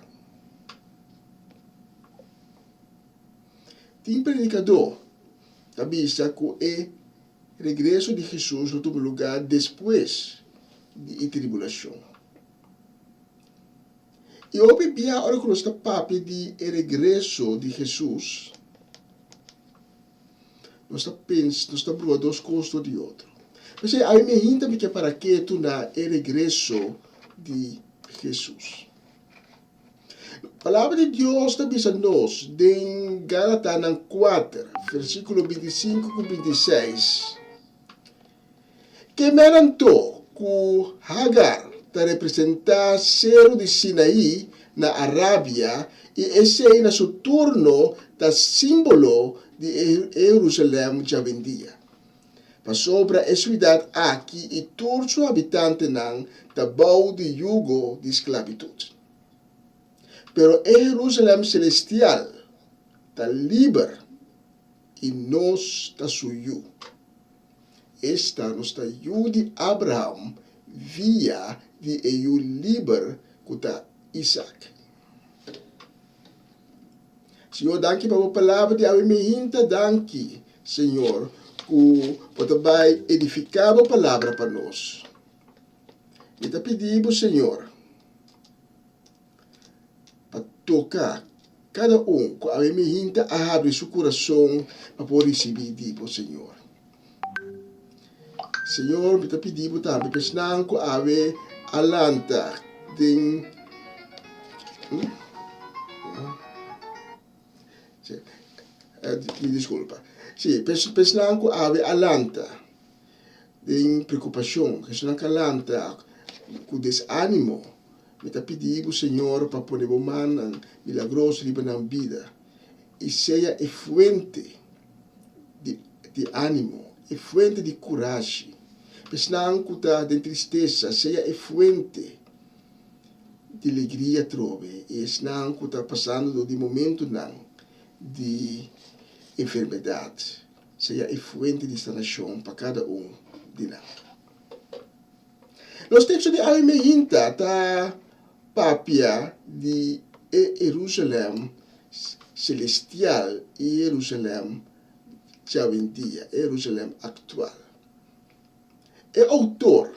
Tin predikadó ta bisa ku e regreso di Hesus lo tuma lugá despues di e tribulashon. I hopi bia ora ku nos ta papia di e regreso di Hesus, nos ta pensa, nos ta brua dos kos dor di otro. P'esei awe mi hinta mi ke para ketu na e regreso di Hesus. Palabra di Dios ta bisa nos den Galatanan kuater, versíkulo 25 ku 26, Ke men anto ku Hagar ta representá Seru di Sinaí na Arabia i esei na su turno ta símbolo di e Herusalèm djawendia. Pasobra e suidat aki i tur su habitantenan ta bou di yugo di sklabitut. Pero e Herusalèm selestial ta liber i nos ta su yu. Esta nos ta yu di Abraham via di e yu liber ku ta Isak. Señor danki pa bo palabra di awe mi hinta danki Señor ku bo ta bai edifiká bo palabra pa nos. Mi ta pidi bo Señor pa toka kada un ku awe mi hinta a habri su kurason pa por risibí di bo, Señor. Señor, mi ta pidi bo tambe pa esnan ku awe a lanta den Mi diskulpa. Sí, pa esnan ku awe a lanta den preokupashon, esnan ku a lanta ku desánimo, Mi ta pidi bo, Señor, pa pone bo mannan milagroso riba nan bida i sea e fuente di di animo, e fuente di kurashi. Pa esnan ku ta den tristesa, sea e fuente di legria atrobe, i esnan ku ta pasando dor di momentunan di enfermedat, sea e fuente di sanashon pa kada un di nan. Nos teksto di awe meinta ta papia di e Herusalèm selestial i Herusalèm djawendia, e Herusalèm aktual. E outor,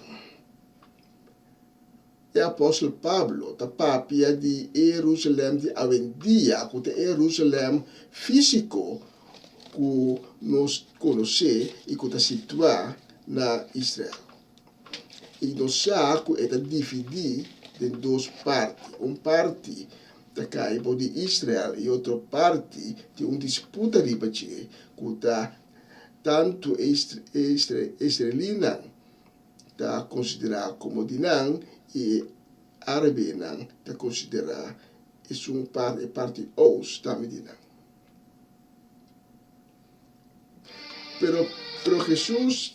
e apòstel Pablo, ta papia di e Herusalèm di awendia, ku ta e Herusalèm físiko ku nos konosé i ku ta situá na Israel. I nos sa ku e ta dividí den dos parti. Un parti ta kai bou di Israel i otro parti tin un disputa riba dje ku ta tantu e israelínan ta konsiderá komo di nan i e árabenan ta konsiderá esun parti, e parti oos, tambe di nan. Pero, pero Hesus,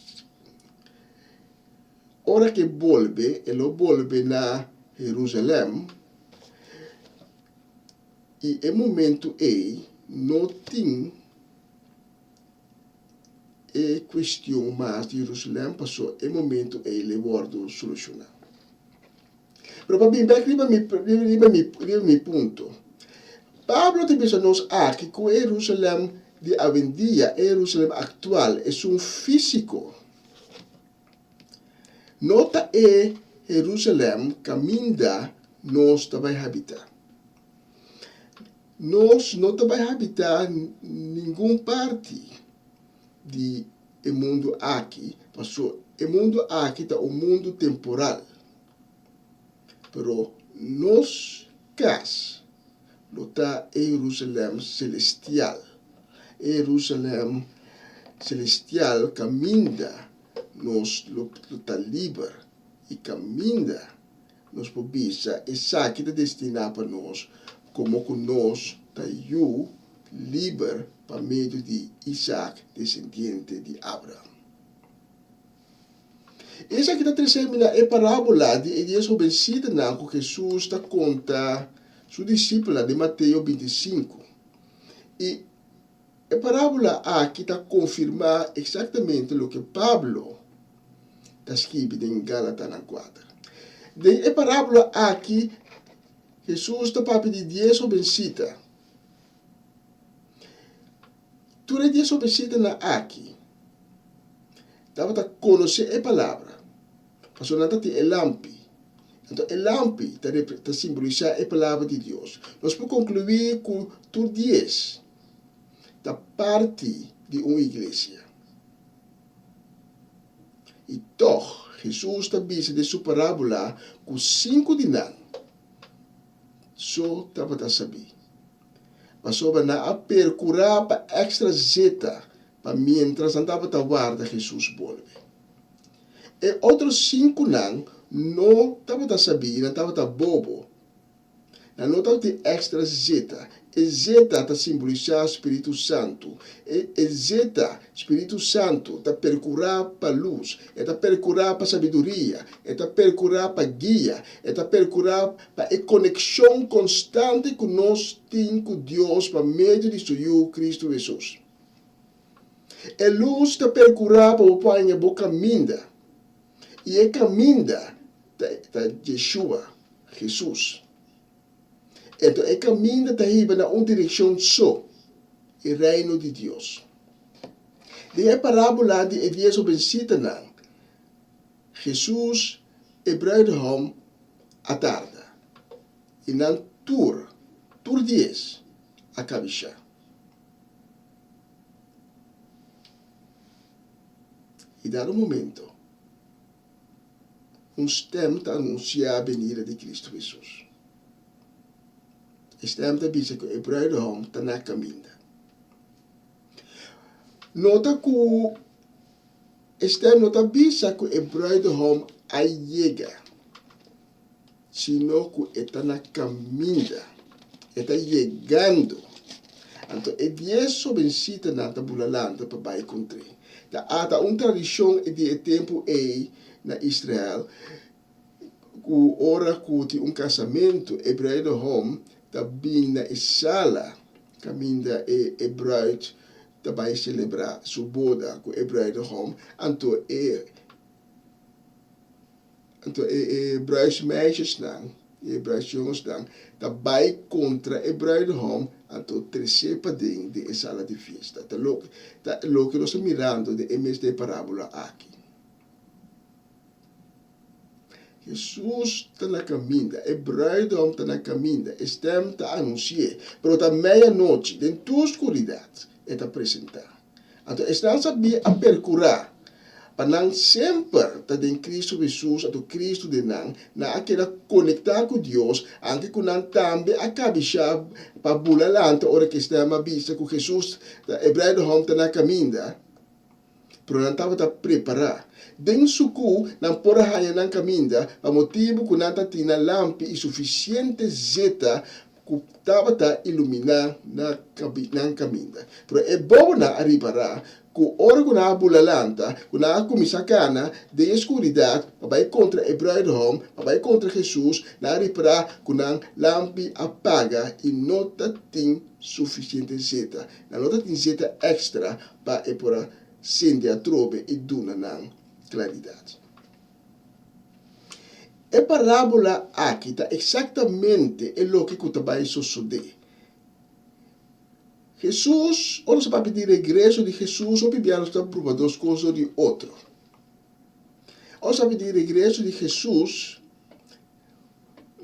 ora ke bolbe, e lo bolbe na Herusalèm, i e momentu ei no tin e kuestion mas di Herusalèm, pasobra e momentu ei lo wòrdu solushoná. Pero pa bin bek riba mi, riba mi, riba mi punto. Pablo ta bisa nos aki ku e Herusalèm di awendia, e Herusalèm aktual, esun físiko, no ta e Herusalèm kaminda nos ta bai habitá. Nos no ta bai habitá ningun parti di e mundu aki, pasobra e mundu aki ta un mundu temporal. Pero nos kas lo ta e Herusalèm selestial, e Herusalèm selestial kaminda nos lo ta liber i kaminda nos por bisa esaki ta destiná pa nos. Komo ku nos ta yu liber pa medio di Isaac, desendiente di Abraham. Esaki ta trese mi na e parábola di e dies hobensitanan ku Hesus ta konta su disipelnan den Mateo 25. I e parábola aki ta konfirmá eksaktamente loke Pablo ta skibi den Galatanan kuater. Den e parábola aki, Hesus ta papia di dies hobensita. Tur e dies hobensitanan aki tabata konosé e palabra, pasobra nan ta tin e lampi. Anto e lampi ta ta simbolisá e palabra di Dios. Nos por konkluí ku tur dies ta parti di un iglesia. I tòg, Hesus ta bisa den su parábola ku sinku di nan so tabata sabí, pasobra nan a perkurá pa èkstra zeta pa miéntras nan tabata warda Hesus bolbe. E otro sinkunan no tabata sabí, nan tabata bobo. Nan no tabatin èkstra zeta. E zeta ta simbolisá spiritu santu. E e zeta, spiritu santu, ta perkurá pa lus, e ta perkurá pa sabiduria, e ta perkurá pa guia, e ta perkurá pa e konekshon konstante ku nos tin ku Dios pa medio di su Yu, Kristu Hesus. E lus ta perkurá pa bo por haña bo kaminda. I e kaminda ta ta Yeshua, Hesus. Enton e kaminda ta hiba na un direkshon so, e Reino di Dios. Den e parábola di e dies hobensitanan, Hesus e bruidegom a tarda, i nan tur, tur dies, a kabishá. I dado momento, un stèm ta anunsiá benida di Kristu Hesus. E stèm ta bisa ku e bruidehòm ta na kaminda. Nota ku e stèm no ta bisa ku e bruidehòm a yega, sino ku e ta na kaminda, e ta yegando. Anto e dies hobensitanan ta bula lanta pa bai kontr'é. Ta ata un tradishon di e tempu ei na Israel ku ora ku tin un kasamentu, e bruidehom ta bin na e sala kaminda e e bruid ta bai selebrá su boda ku e bruidehom, anto e Anto e e bruidsmeisjesnan i e bruidsjongensnan ta bai kontra e bruidehom, anto tres'é paden den e sala di fiesta. Ta loke ta loke nos ta mirando den e mes den e parábola aki. Hesus ta na kaminda, e bruidehom ta na kaminda, e stèm ta anunsi'é, pero ta meianochi, den tur skuridat e ta presentá. Anto esnan sabí a perkurá pa nan semper ta den Kristu Hesus, anto Kristu den nan, nan a keda konektá ku Dios, anke ku nan tambe a kabishá pa bula lanta ora ku e stèm a bisa ku Hesus ta e bruidehòm ta na kaminda. Pero nan tabata prepará. Den sukú nan por a haña nan kaminda pa motibu ku nan ta tin nan lampi i sufisiente zeta ku tabata iluminá nan kaminda. Pero e bobonan a ripará ku ora ku nan a bula lanta, ku nan a kuminsá kana den e skuridat pa bai kontra e bruidehòm, pa bai kontra Hesus, nan a ripará ku nan lampi a paga i no ta tin sufisiente zeta. Nan no ta tin zeta èkstra pa e por a sende atrobe i duna nan klaridat. E parábola aki ta eksaktamente e loke ku ta bai sosodé. Hesus, ora nos ta papia di regreso di Hesus, hopi bia nos ta pruba dos kos dor di otro. Ora nos ta papia di regreso di Hesus,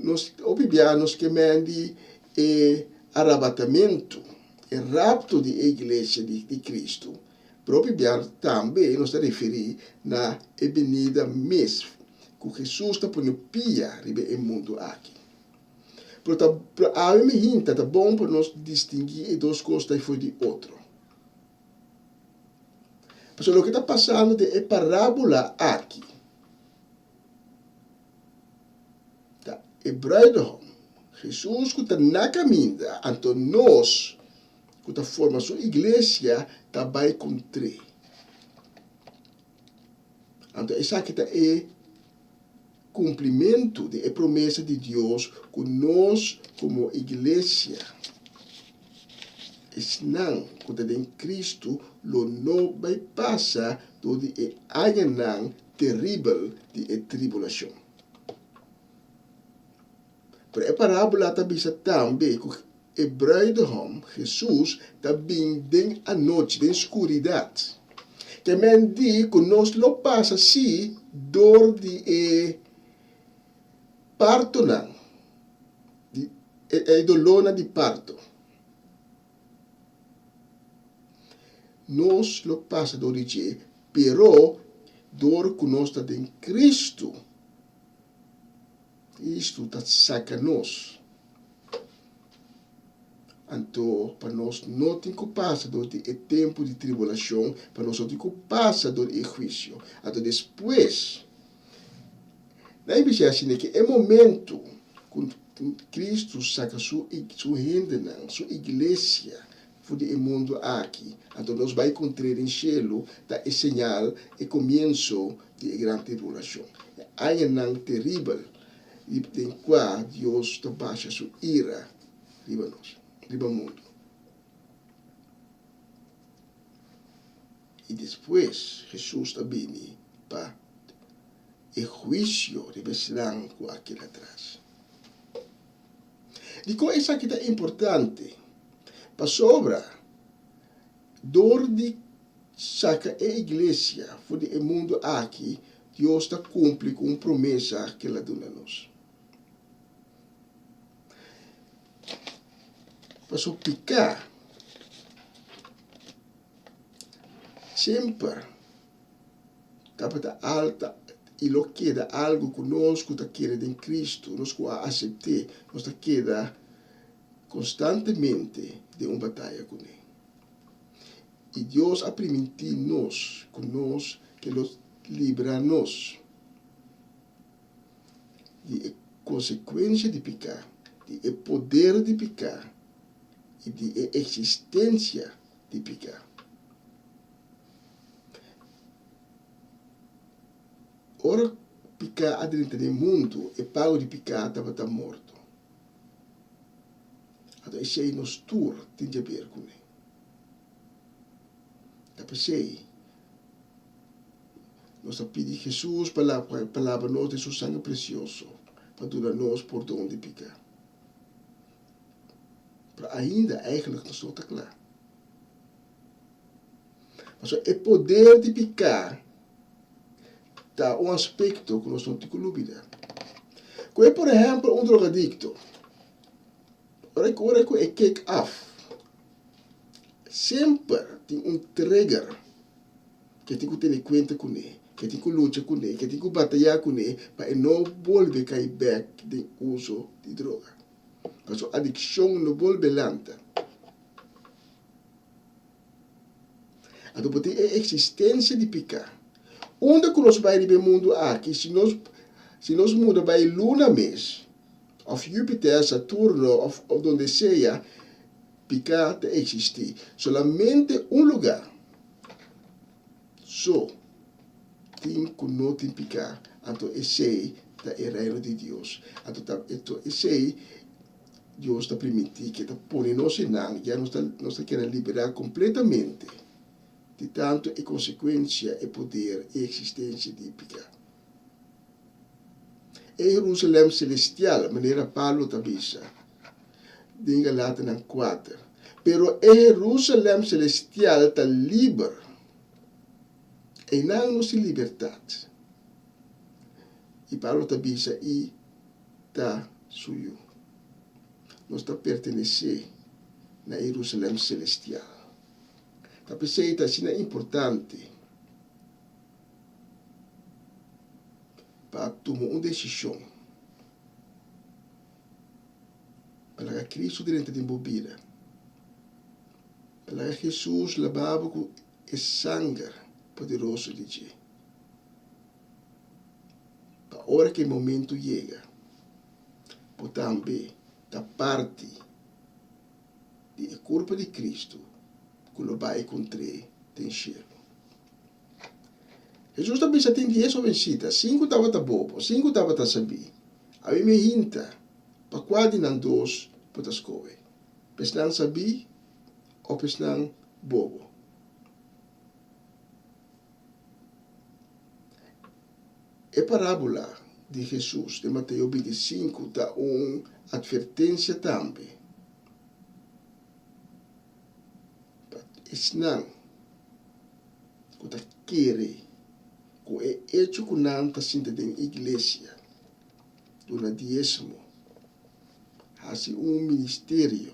nos hopi bia nos ke men di e arabatamentu, e rapto di e iglesia di Kristu. Pero hopi bia tambe nos ta referí na e binida mes ku Hesus ta pone pia riba e mundu aki. Pero ta pero awe mi hinta ta bon pa nos distinguí e dos kos ta for di otro. Pasobra loke ta pasando den e parábola aki ta e bruidegom, Hesus ku ta na kaminda, anto nos ku ta forma su iglesia ta bai kontr'é. Anto esaki ta e kumplimentu di e promesa di Dios ku nos komo iglesia, esnan ku ta den Kristu, lo no bai pasa dor di e añanan teribel di e tribulashon. Pero e parábola ta bisa tambe ku e bruidegom, Hesus, ta bin den anochi, den skuridat. Ke men di ku nos lo pasa sí dor di e partonan, di e dolónan di parto. Nos lo pasa dor di dje, pero dor ku nos ta den Kristu, Kristu ta saka nos. Anto, pa nos no tin ku pasa dor di e tempu di tribulashon, pa nos no tin ku pasa dor di e huisio. Anto despues, nan e bisa asina ke e momentu ku Kristu saka su su hendenan, su iglesia, for di e mundu aki, anto nos bai kontr'é den shelu, ta e señal, e komienso di e gran tribulashon, e añanan teribel den kua Dios ta basha su ira riba nos, riba mundu. I despues Hesus ta bini pa e huisio riba esnan ku a keda atras. Dikon esaki ta importante? Pasobra dor di saka e iglesia for di e mundu aki, Dios ta kumpli ku un promesa ku el a duna nos. Pasobra piká semper tabata alta i lo keda algu ku nos ku ta kere den Kristu, nos ku a asept'é, nos ta keda konstantemente den un bataya kuné. I Dios a primintí nos ku nos ke lo libra nos di e konsekuensia di piká, di e poder di piká i di e eksistensia di piká. Ora piká a drenta den mundu, e pago di piká tabata morto. Anto esei nos tur tin di haber kuné. Ta p'esei nos ta pidi Hesus pa laba nos den su sanger presioso pa duna nos pordon di piká. Pero ainda eigenlijk nos no ta kla. Pasobra e poder di piká ta un aspekto ku nos no tin ku lubidá. Ku e por ehèmpel un drogadikto, ora ku ora ku e kek af, semper tin un trigger ku e tin ku tene kuenta kuné, ku e tin ku lucha kuné, ku e tin ku batayá kuné pa e no bolbe kai bèk den uso di droga. Pasobra adikshon no bolbe lanta. Anto bo tin e eksistensia di piká. Unda ku nos bai riba e mundu aki, si nos si nos muda bai luna mes, òf Jupiter, Saturno òf òf donde sea, piká ta eksistí. Solamente un lugá so tin ku no tin piká, anto esei ta e Reino di Dios. Anto ta esei Dios ta primintí ke ta pone nos einan, ya nos ta nos ta keda liberá kompletamente di tantu e konsekuensia, e poder i eksistensia di piká. E Jerusalèm selestial, manera Pablo ta bisa den Galatanan kuater, pero e Jerusalèm selestial ta liber. Einan nos tin libertat. I Pablo ta bisa i ta su yu. Nos ta pertenesé na e Jerusalèm selestial. Ta p'esei ta asina importante pa tuma un desishon pa laga Kristu drenta den bo bida, pa laga Hesus laba bo ku e sanger poderoso di dje. Pa ora ku e momentu yega, bo tambe ta. ta parti di e kurpa di Kristu ku lo bai kontr'é den shelu. Hesus ta bisa tin dies hobensita, sinku tabata bobo, sinku tabata sabí. Awe mi hinta pa kua di nan dos bo ta skohe, pa esnan sabí òf pa esnan bobo? E parábola di Hesus den Mateo bintisinku ta un atvertensia tambe pa esnan ku ta kere ku e echo ku nan ta sinta den iglesia duna diesmo hasi un ministerio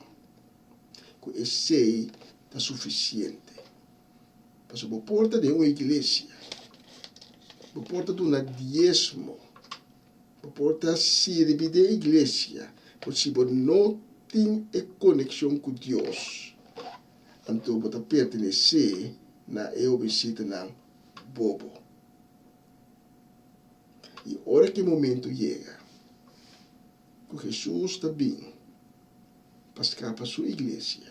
ku esei ta sufisiente. Pasobra bo por ta den un iglesia, bo por ta duna diesmo, bo por ta sirbi den iglesia, pero si bo no tin e konekshon ku Dios, anto bo ta pertenesé na e hobensitanan bobo. I ora ku e momento yega ku Hesus ta bin pa skapa su iglesia,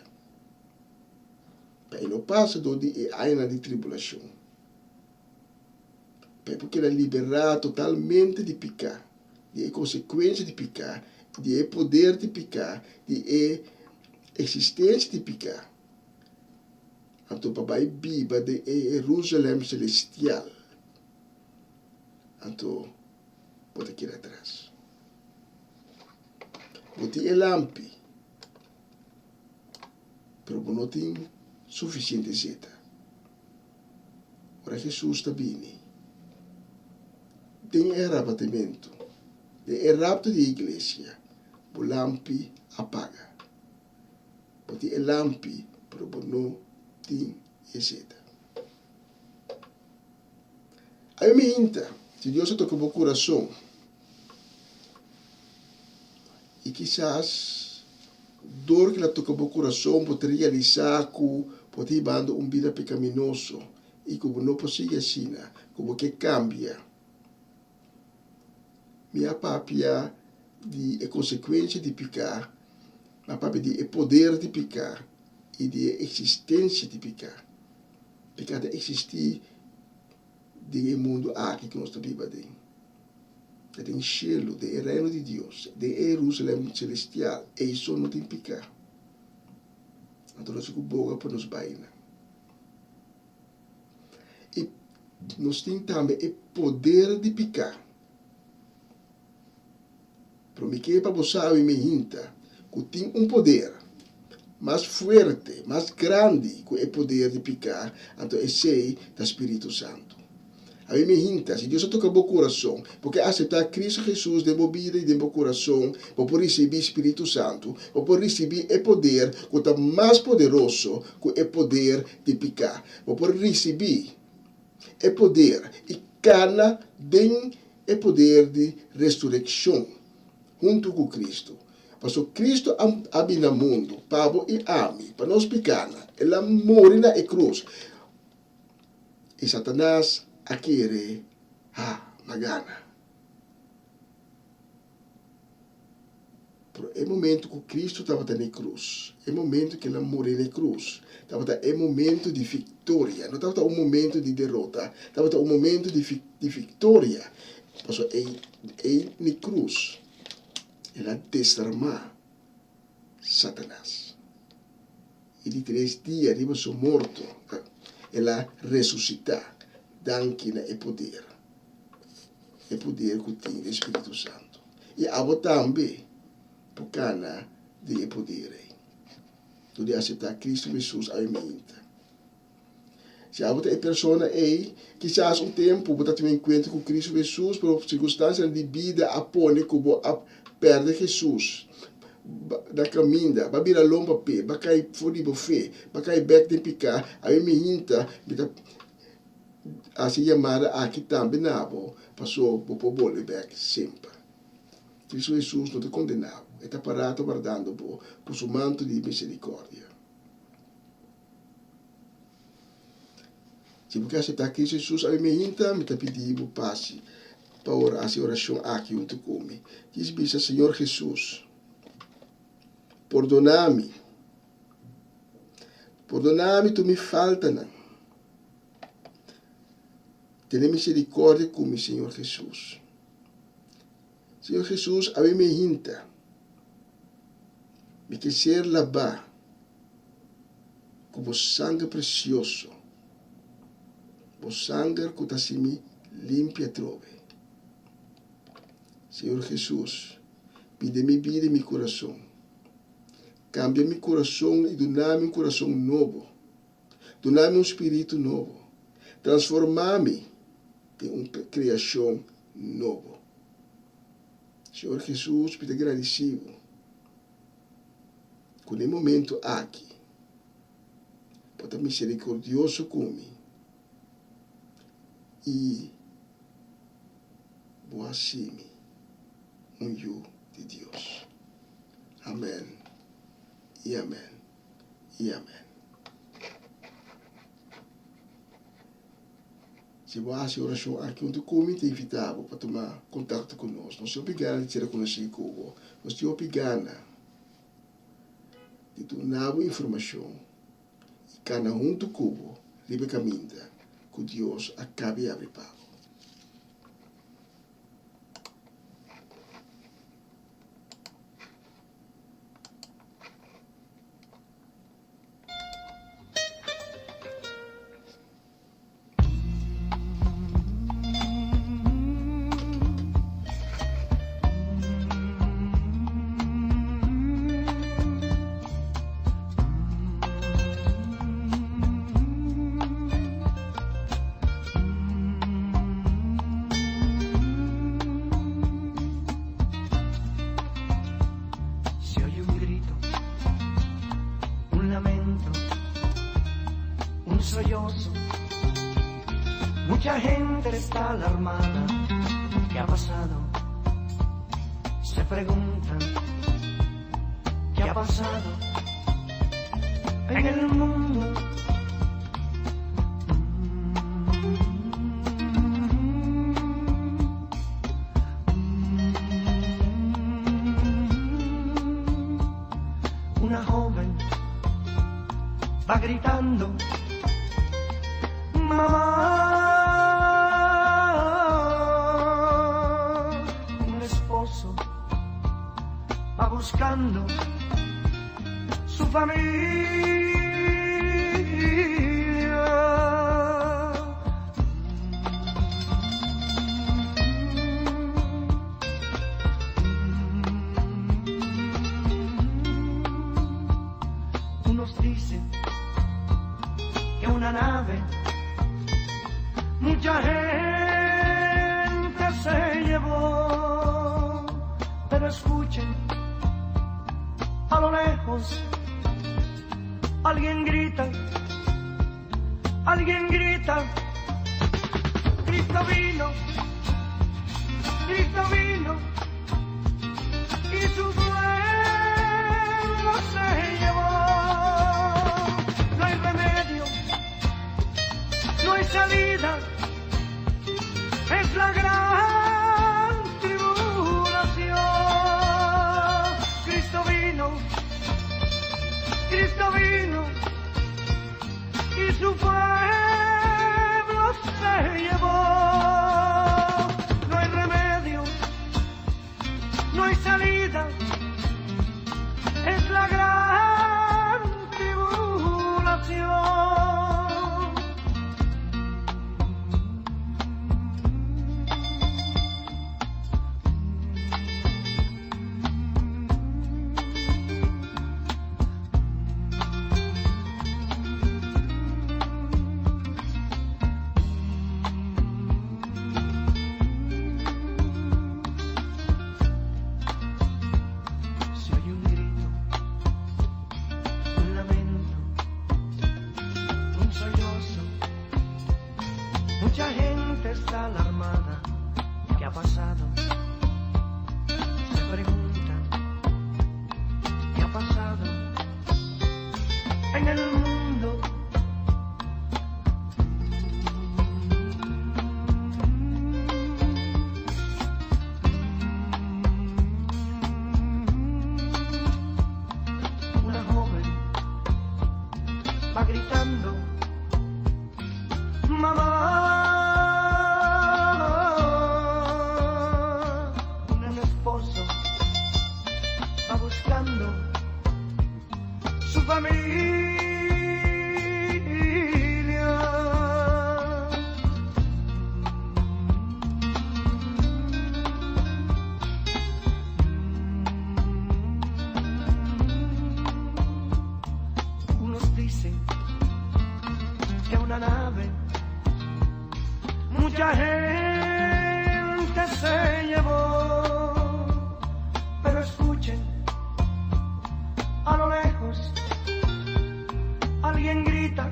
Pa e no pasa dor di e añanan di tribulashon. Pa e por keda liberá totalmente di piká, di e konsekuensia di piká, di e poder di piká, di e eksistensia di piká. Anto pa bai biba den e Herusalèm selestial, anto bo ta keda atras. Bo tin e lampi. Pero bo no tin sufisiente zeta. Ora Hesus ta bini den e arabatimentu, den e rapto di e iglesia, bo lampi a paga. Bo tin e lampi, pero bo no tin e zeta. Awe mi hinta, si Dios a toka bo kurason i kisas dor ku el a toka bo kurason bo ta realisá ku bo ta hibando un bida pekaminoso i ku bo no por sigui asina, ku bo ke kambia. Mi a papia di e konsekuensia di piká, mi a papia di e poder di piká i di e eksistensia di piká. Piká ta eksistí den e mundu aki ku nos ta biba aden. Ta den shelu, den e Reino di Dios, den e Herusalèm selestial, ei so no tin piká. Anto nos tin ku boga pa nos bai nan. I nos tin tambe e poder di piká. Pero mi ke pa bo sabi mi hinta ku tin un poder mas fuerte, mas grandi ku e poder di piká, anto esei ta Spiritu Santu. Abi mi hinta, si Dios a toka bo kurason, bo ke aseptá Kristu Hesus den bo bida i den bo kurason, bo por risibí Spiritu Santu, bo por risibí e poder ku ta mas poderoso ku e poder di piká. Bo por risibí e poder i kana den e poder di resurekshon huntu ku Kristu. Pasobra Kristu a bini na mundu pa bo i ami, pa nos pikánan. El a muri na e krus, i Satanas a kere ha ma gana. Pero e momento ku Kristu tabata na e krus, e momento ku el a muri na e krus, tabata e momento di viktoria. No tabata un momento di derota, tabata un momento di di viktoria. Pasobra ei ei na e krus el a desarmá Satanas. I di tres dia riba su morto el a resusitá danki na e poder. E poder ku tin di Spiritu Santu. I abo tambe por kana den e poder ei. Dor di aseptá Kristu Hesus awe mainta. Si abo ta e persona ei, kisas un tempu bo ta tin un enkuentro ku Kristu Hesus, pero sirkunstansianan di bida a pone ku bo a pèrdè Hesus na kaminda, bo a bira lomba p'e, bo a kai for di bo fe, bo a kai bèk den piká. Awe mainta mi ta Hasi yamada aki tambe na bo, paso bo por bolbe bek semper. Cristo Jesus no ta condena bo, e ta pará ta wardando bo cu su manto di misericordia. Si bo ke acepta Cristo Jesus awe meinta, mi ta pidi bo pasi pa ora hasi oracion aki hunto cu mi. Djis bisa, Señor Jesus. Pordoná mi. Pordoná mi tur mi faltanan. Tene misericordia ku mi, Señor Jesus. Señor Jesus, awe mi hinta. Mi ke ser labá ku bo sanger precioso. Bo sanger ku ta hasi mi limpia atrobe. Señor Jesus, bin den mi bida i mi kurason. Kambia mi kurason i duna mi un kurason nobo. Duna mi un spiritu nobo. Transformá mi den un kreashon nobo. Señor Jesus, mi ta gradisí bo ku na e momentu aki bo ta miserikordioso ku mi i bo hasi mi un yu di Dios. Amèn i amèn i amèn. Si bo hasi e orashon aki huntu ku mi, ta invitá bo pa tuma kontakto ku nos. Nos tin hopi gana di sera konosí ku bo. Nos tin hopi gana di duna bo informashon i kana huntu ku bo riba e kaminda ku Dios a kaba di abri pa bo. Se oye un grito, un lamento, un sollozo. Mucha gente está alarmada. ¿Qué ha pasado? Se preguntan. ¿Qué ha pasado en el mundo? Una joven va gritando, mamá. Un esposo va buscando su familia. Unos dicen que una nave mucha gente se llevó, pero escuchen a lo lejos alguien grita, alguien grita, Cristo vino, Cristo vino y su pueblo se llevó. No hay remedio, no hay salida, es la gran tribulación. Cristo vino, Cristo vino y su pueblo se llevó. No hay remedio, no hay salida, es la gran tribulación. Se oye un grito, un lamento, un sollozo. Mucha gente está alarmada. ¿Qué ha pasado? Se preguntan. ¿Qué ha pasado en el mundo? Va gritando, mamá. Un esposo va buscando su familia. Unos dicen que una nave mucha gente se llevó, pero escuchen a lo lejos alguien grita,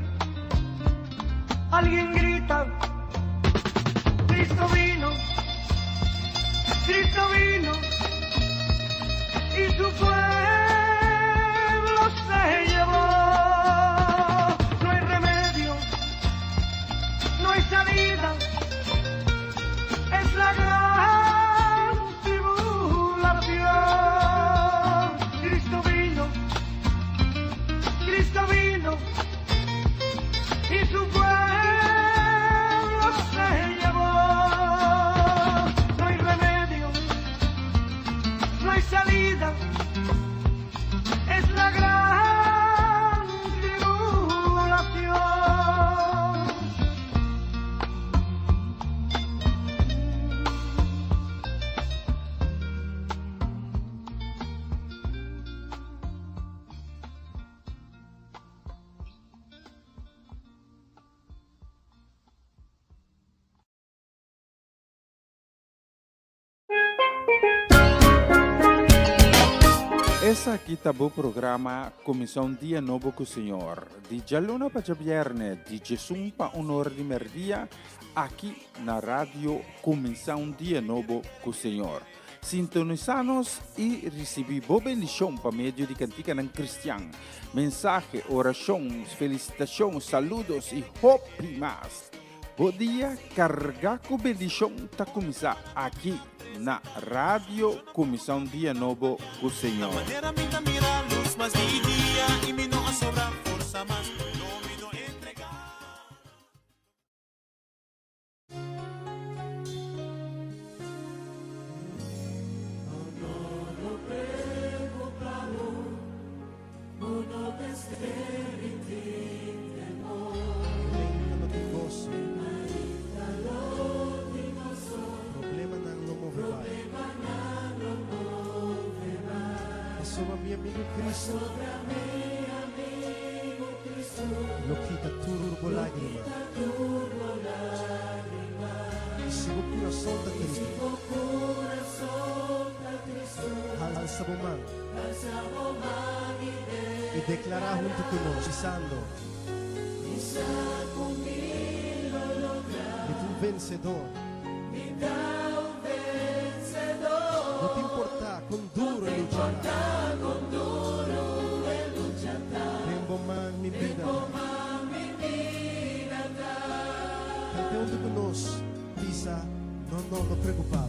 alguien grita, Cristo vino, Cristo vino y su pueblo se llevó. No hay remedio, no hay salida, es la gran tribulación. Cristo vino, Cristo vino y su pueblo se llevó. No hay remedio, no hay salida, es la gran tribulación. Esaki ta bo programa Kuminsá un Dia Nobo ku Señor, di djaluna pa djabièrnè di djesun pa un ora di mèrdia, aki na Radio Kuminsá un Dia Nobo ku Señor. Sintonisá nos i risibí bo bendishon pa medio di kantikanan kristian, mensahe, orashon, felisitashon, saludos i hopi mas. Bo dia kargá ku bendishon ta kuminsá aki na Radio Kuminsá un Dia Nobo ku Señor. Pasobra mi amigo Cristo lo kita tur bo lágrima. I si bo kurason ta tristu, halsa bo man i deklará huntu ku nos, bisando, Mi ta un vensedor. No ta importá kon duru e lucha ta. Den bo man mi bida ta. Kante huntu ku nos, bisa, No, no, no preokupá bo.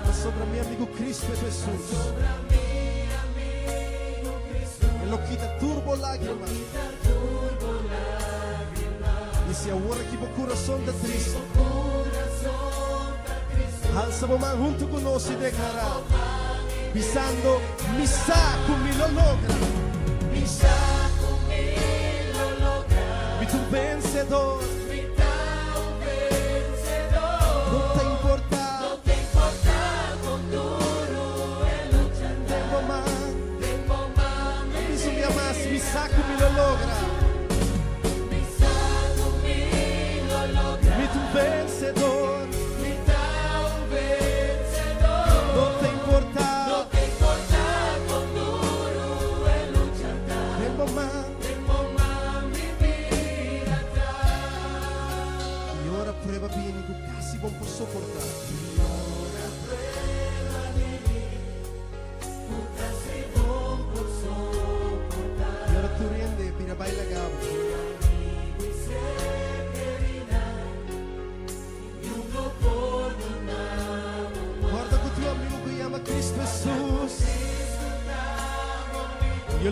Pasobra mi amigu Cristo Jesus. E lo kita tur bo lágrima. I si awor aki bo kurason ta tristu, halsa bo man huntu ku nos i deklará, bisando, Mi sa ku mi lo logra. Mi ta un vensedor. No ta importá. Den bo man. Mi un bia mas, mi sa ku mi lo logra. Mi ta un vensedor. No ta importá. Den bo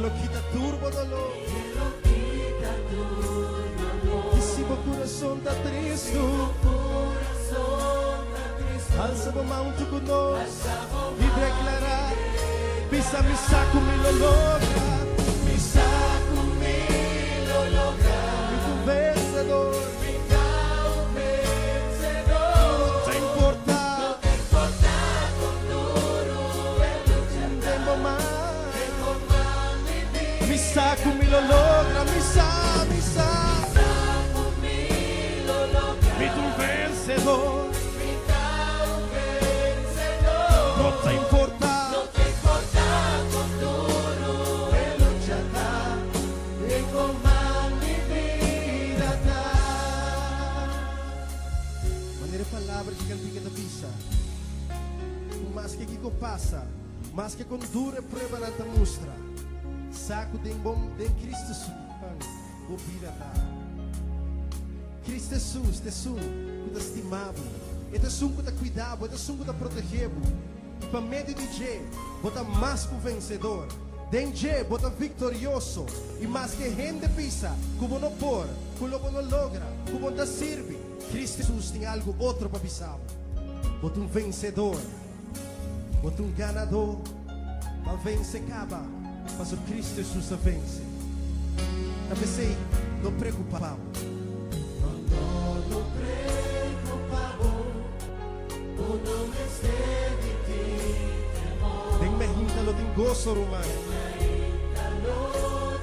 lo kita tur bo doló. I si bo kurason ta tristu, alsa bo man huntu ku nos i deklará, Bisa mi sa ku mi lo logra. Mi sa ku mi lo logra. Mi ta un vensedor. Mi ta un vensedor. No ta importá. No ta importá kon duru e lucha ta. Den bo man. Den bo man mi bida. Mi sa ku mi lo logra. Mi sa, mi sa. Mi sa ku mi lo logra. Mi ta un vensedor. Mi ta un vensedor. No ta importá. No ta importá kon duru e lucha ta. Den bo man mi bida ta. Manera e palabra dje kantika ta bisa, ku maske kiko pasa, maske kon duru e pruebanan ta mustra, sa ku den bo, den Kristu su man, bo bida ta. Kristu Hesus ta esun ku ta stima bo, e ta esun ku ta kuida bo, e ta esun ku ta protegé bo. I pa medio di dje bo ta mas ku vensedor. Den dje bo ta viktorioso. I maske hende bisa ku bo no por, ku lo bo no logra, ku bo no ta sirbi, Kristu Hesus tin algu otro pa bisa bo. Bo ta un vensedor. Bo ta un ganadó. Bo a vense kaba, pasobra Kristu Hesus a vense. Ta p'esei, no preokupá bo. No, no, no preokupá bo. Bo no mester di tin temor. Den mehinta lo tin goso, ruman.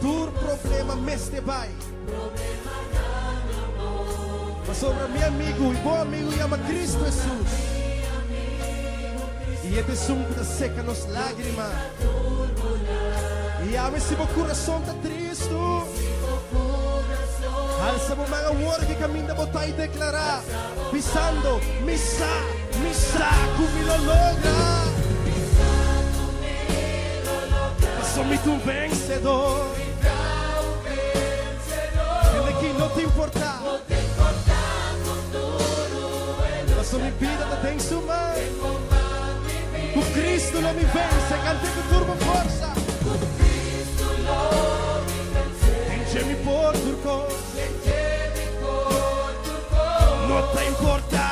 Tur problema mester bai. Pasobra mi amigu i bo amigu yama Cristo Hesus. I e ta esun ku ta seka nos lágrima. I awe si bo kurason ta tristu, alsa bo man awor ki kaminda bo ta i deklará. Bisando, Mi sa, mi sa ku mi lo logra. Paso mi ta un vensedor. Hende ki no ta importá. Paso mi bida ta den su man. Ku Cristo lo mi vense. Kant'é ku tur bo forsa. Den dje mi por tur kos. No ta importa.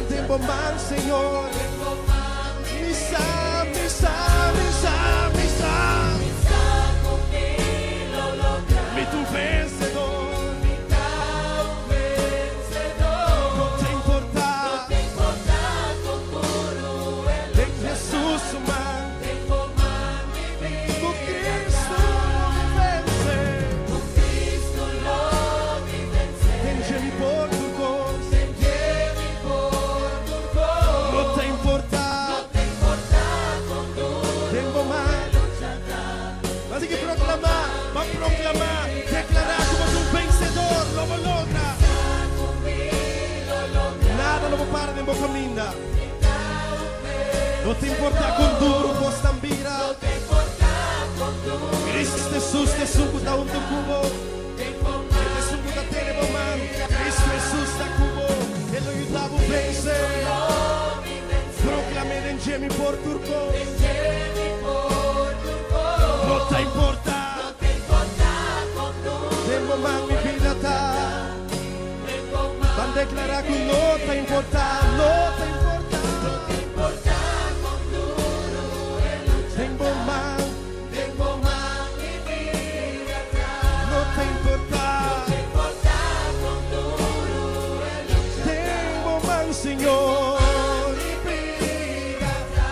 Den bo man, Señor. Mi sa, mi sa, mi sa, mi sa. Mi ta un vencedor. No ta importa. Den Jesus su man. Ku Cristo lo mi vence. Ku Cristo lo mi vence. Den dje mi por tur cos. Den dje mi por tur cos. No ta importa. No ta importa con duro. Den bo man. Lucha ta. Así que proclama, va proclama, declara como un vencedor, lo bo logra. Nada lo bo para den bo caminda. No ta importa kon duru kosnan bira. Cristo Jesus ta esun ku ta huntu ku bo. E ta esun ku ta tene bo man. Cristo Jesus ta ku bo. E lo yuda bo vense. Proclam'é den dje mi por tur kos. No ta importa. Den bo man mi bida ta. Ban declara cu no ta importa, no ta importa. No ta importa con duro e lucha. Den bo man, den bo man mi bida ta. No ta importa, no ta importa con duro e lucha. Den bo man, Señor, mi bida ta.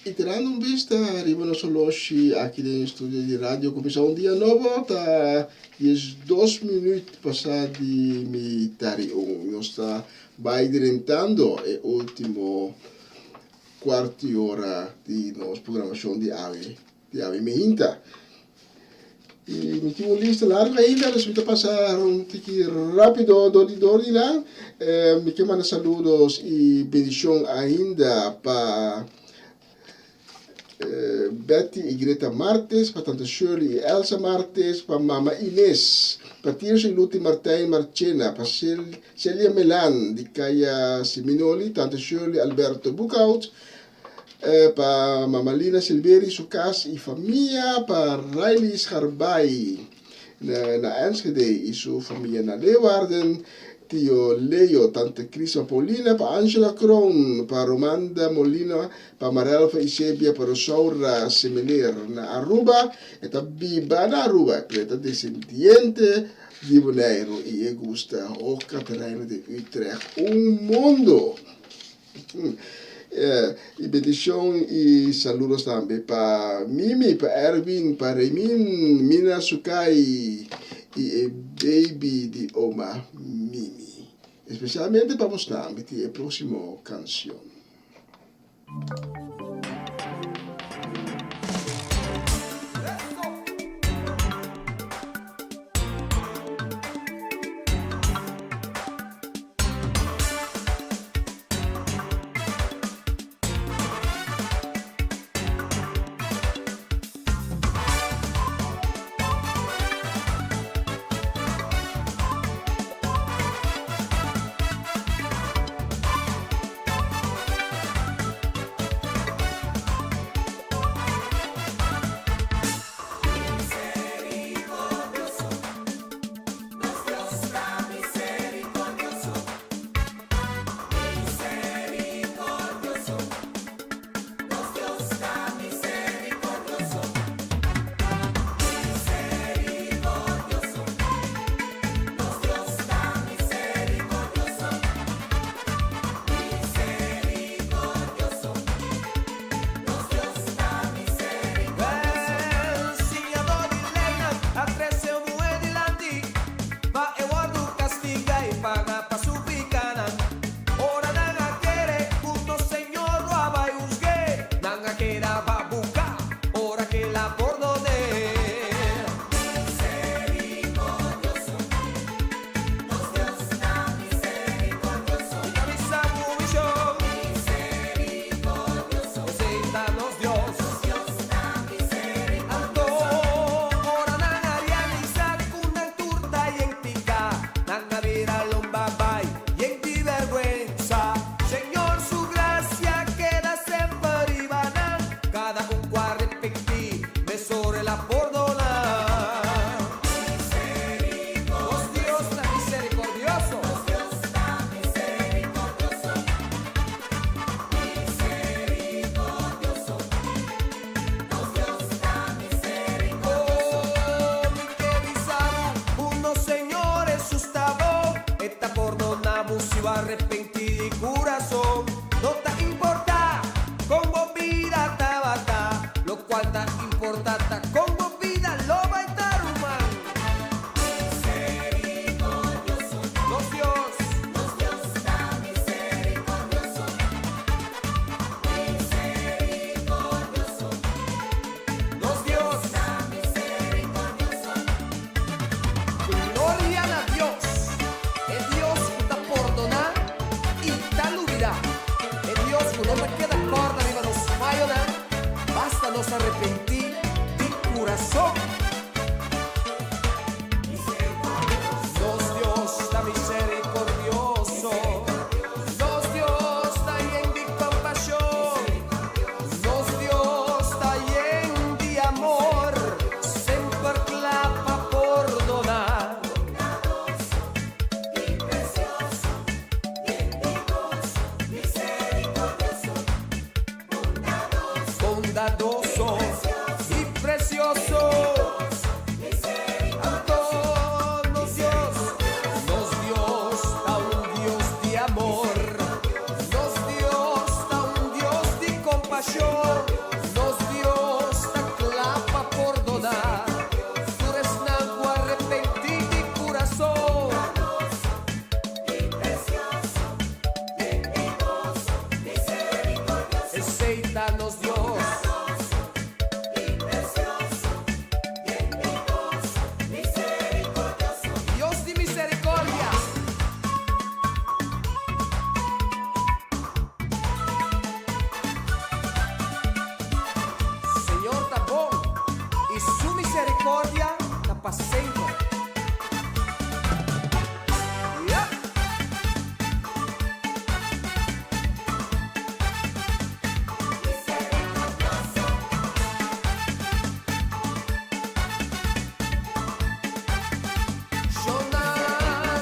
I tirando un bista riba nos oloshi aki den studio di radio Cuminsa un Dia Nobo ta 12 minuut pasa di mitari un. Nos ta bai drentando e ultimo cuarto di ora di nos programacion di awe, di awe meinta. I mi tin un lista largu ainda, dus mi ta pasa un tiki rápido dor di dor di nan. Mi ke manda saludos i bendishon ainda pa Betty i Greta Martes, pa tante Shirley i Elsa Martes, pa mama Ines, pa Tirso i Luti Martijn Marchena, pa Celia Melan di Kaya Siminoli, tante Shirley Alberto Boekhout, Pa Mama Lina Silveri su kas i famia, pa Riley Scharbaai na Enschede i su famia na Leeuwarden, Tio Leo, Tante Crisma Paulina, pa Angela Kroon, pa Romanda Molina, pa Marelva Isebia, pa Rosaura Semeler na Aruba, e ta biba na Aruba pero e ta desendiente di Boneiru i e gusta Hoog Catharijne di Utrecht un mundo. I bendishon i saludos tambe pa Mimi, pa Erwin, pa Remin, Mina Sukai i e baby di oma Mimi. Espesialmente pa bos tambe tin e proximo cancion. pa semper. Yeah. Shona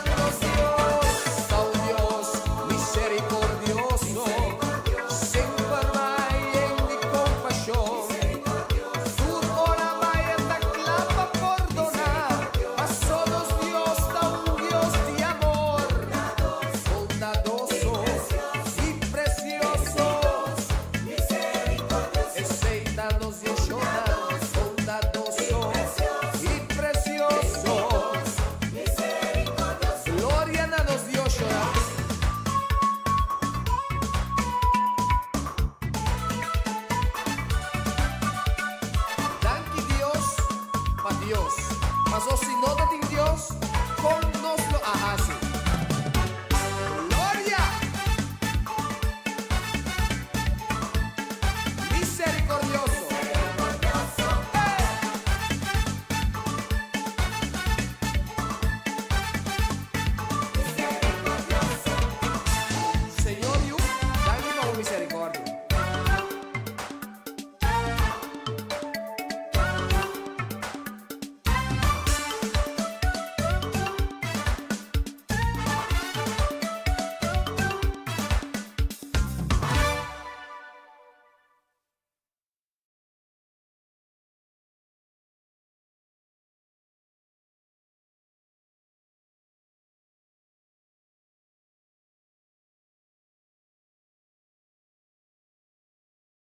nos Dios ta un Dios misericordioso, semper bai yen di compasion. Tur ora bai e ta cla pa pordona, paso nos Dios ta un Dios di amor, bondadoso y precioso. Esey ta nos Dios, shona, bondadoso y precioso. Gloria na nos Dios, shona. Danki Dios pa Dios. Paso si no ta tin Dios, con nos lo a haci? Gloria! Misericordioso. Hey! Señor yu, danki pa bo misericordia.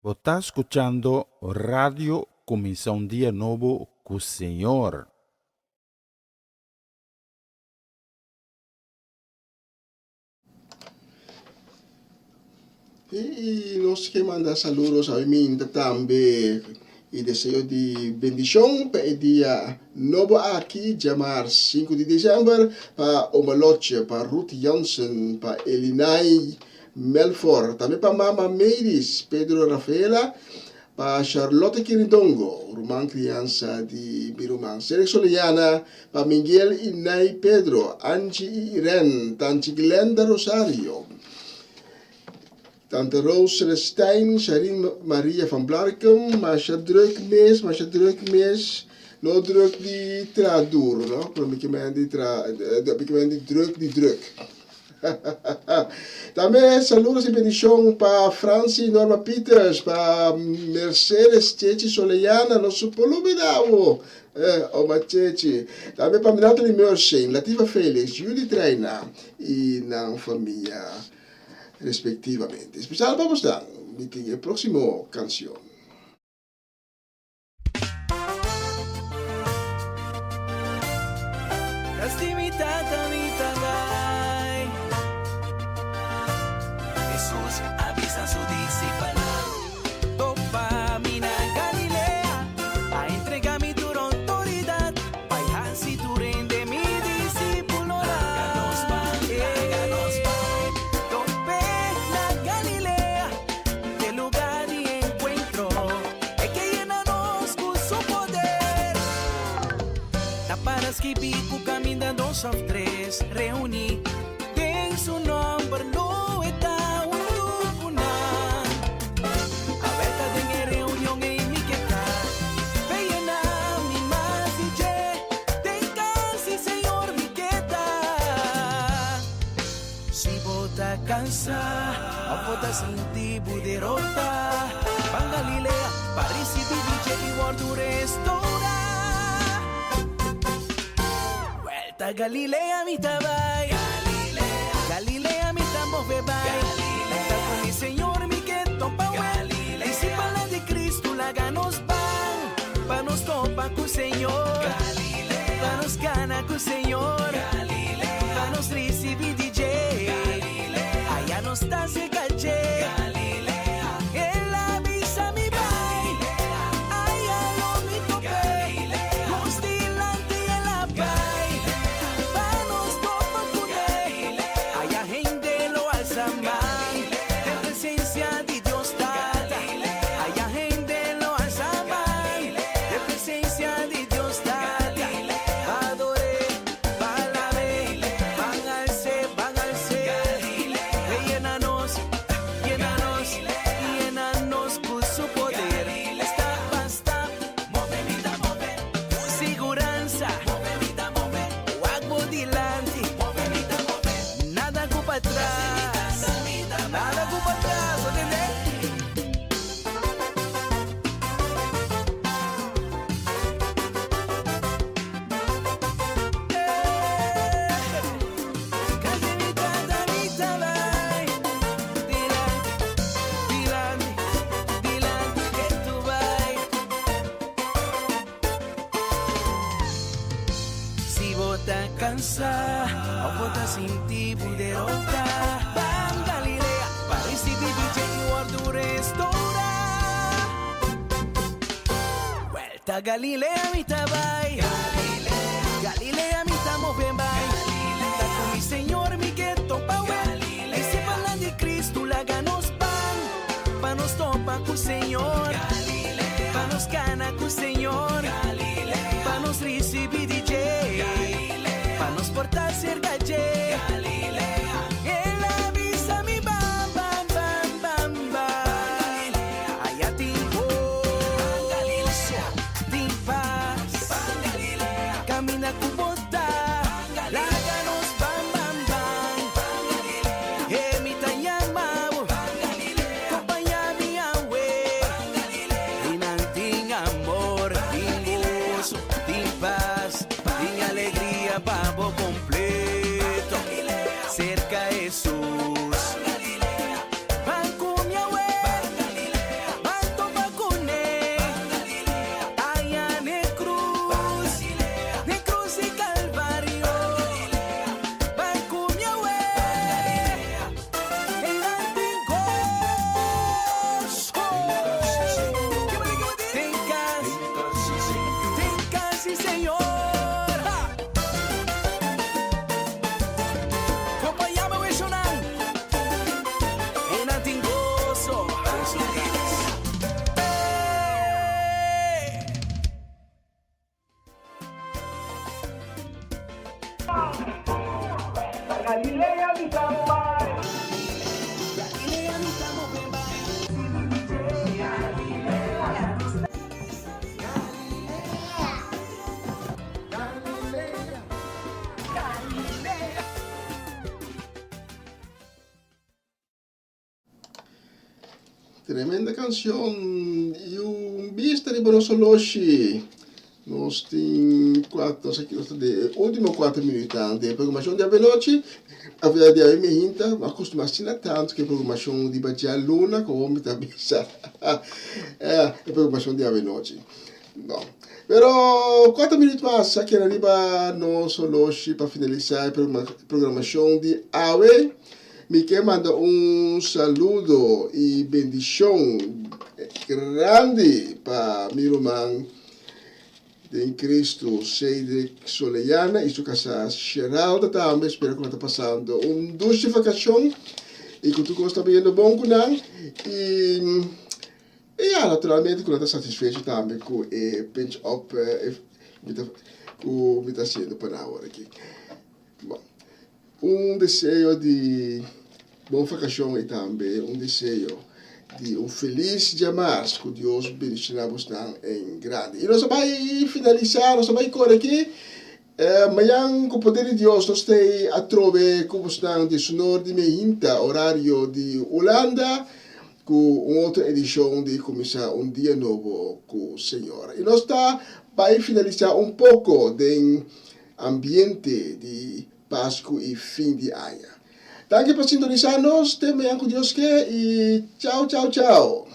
Bo ta skuchando Radio Kuminsá un Dia Nobo ku Señor. I nos ke manda saludos a Minta tambe i deseo di bendishon pa e dia nobo aki, djamar 5 di december, pa Oma Lotje, pa Ruth Jansen, pa Elinai Melfor, tambe pa Mama Mavis, Pedro Rafaela, pa Charlotte Kirindongo, ruman kriansa di mi ruman Cedric Soliana, pa Miguel i Nay Pedro, Angie i Irene, Tanchi Glenda Rosario, Tante Rose Celestijn, Sharin Maria van Blaricum, masha druk mes, masha druk mes, no druk di traha duro, no, pero mi ke men di traha, mi ke men di druk di druk. Tambe saludos y bendicion pa Franci Norma Peters, pa Mercedes Chechi Soleyana, no su por lubida bo, eh, oma Chechi. Tambe pa Natalie Mersing, Latifa Felix, Judy Treina y nan famia respectivamente. Especial pa bosnan, mi tin e proximo cancion. Casti mi tata mi ta bai. Hesus a bisa su disipelnan, Topa mi na Galilea, a entrega mi tur outoridat, bai hasi tur hende mi disipulornan. Laga nos bai, laga nos bai, top'é na Galilea, e lugar di enkuentro. E ke yena nos ku su poder. Ta para skibí ku kaminda dos òf tres reuní den su nòmber lo e ta huntu ku nan. Awel ta den e reunion ei mi ke ta pe yena mi mas di dje. Den kas di Señor mi ke ta. Si bo ta kansa òf bo ta sinti bo derota, ban Galilea pa risibí di dje i wòrdu restourá. Wèlta Galilea mi ta bai, Galilea mi ta move bai, Ta ku mi Señor mi ke topa wèl, Disipelnan di Kristu laga nos ban, pa nos topa ku Señor, pa nos gana ku Señor. Pa nos ricibi di dje. Aya nos ta cerca dje. El a bisa mi bai. Aya lo mi tope. Nos dilanti el a bai. Pa nos topa cune. Aya hende lo alza man. Den presencia di Dios Tata. Aya hende lo alza man. Den presencia di Dios Tata. kansa Of bo ta sinti bo derota Ban Galilea pa risibi di dje i wòrdu restourá Wèlta Galilea mi ta bai Galilea mi ta move bai Ta ku mi Señor mi ke topa wèl Disipelnan di Kristu laga nos ban Pa nos topa ku Señor Pa nos kana ku Señor Pa nos risibí di dje Pa nos por ta serka dje El a bisa mi ban, ban, ban, ban, ban Aya tin goso, tin pas Kaminda ku bo ta Laga nos ban, ban, ban E mi ta yama bo Kompaña mi awe I nan tin amor, tin goso, tin pas Tin alegria pa bo kompleto Serka Hesus Ban ku mi awe Ban topa kuné Aya n'e krus N'e krus di Kalvario Ban ku mi awe Einan tin goso Den kas Den kas di Señor Ha! Kompañame weshonan Einan tin goso Den su kas Ey! Tremenda cancion y un bista riba nos oloshi. Nos tin cuatro, nos aki nos ta den e ultimo cuatro minuutnan den e programacion di avenochi. Awe di awe mi hinta, mi a costuma asina tanto cu e programacion riba djaluna como mi ta bisa e programacion di avenochi. No. Pero cuatro minuut mas a keda riba nos oloshi pa finalisa e programacion di awe. Mi ke manda un saludo y bendicion grandi pa mi ruman den Cristo Cedric Soleyana y su casa Sheralda tambe. Espero cu nan ta pasando un dushi vacacion y cu tur cos ta bayendo bon cu nan. Y ya, naturalmente cu nan ta satisfecho tambe cu e pinch up cu mi ta haciendo pa nan awor aki. Bon. Un deseo di bon vakashon i tambe un deseo di un felis djamars ku Dios bendishoná bosnan en grandi. I nos a bai finalisá, nos a bai kore aki. Mañan ku poder di Dios nos ta ei atrobe ku bosnan di Sunor di Mehinta, orario di Hulanda, ku un otro edishon di Kuminsá un Dia Nobo ku Señor. I nos ta bai finalisá un poko den ambiente di Pasku i fin di aña. Danki pa sintonisa nos, te mañan ku Dios ke i chao chao chao.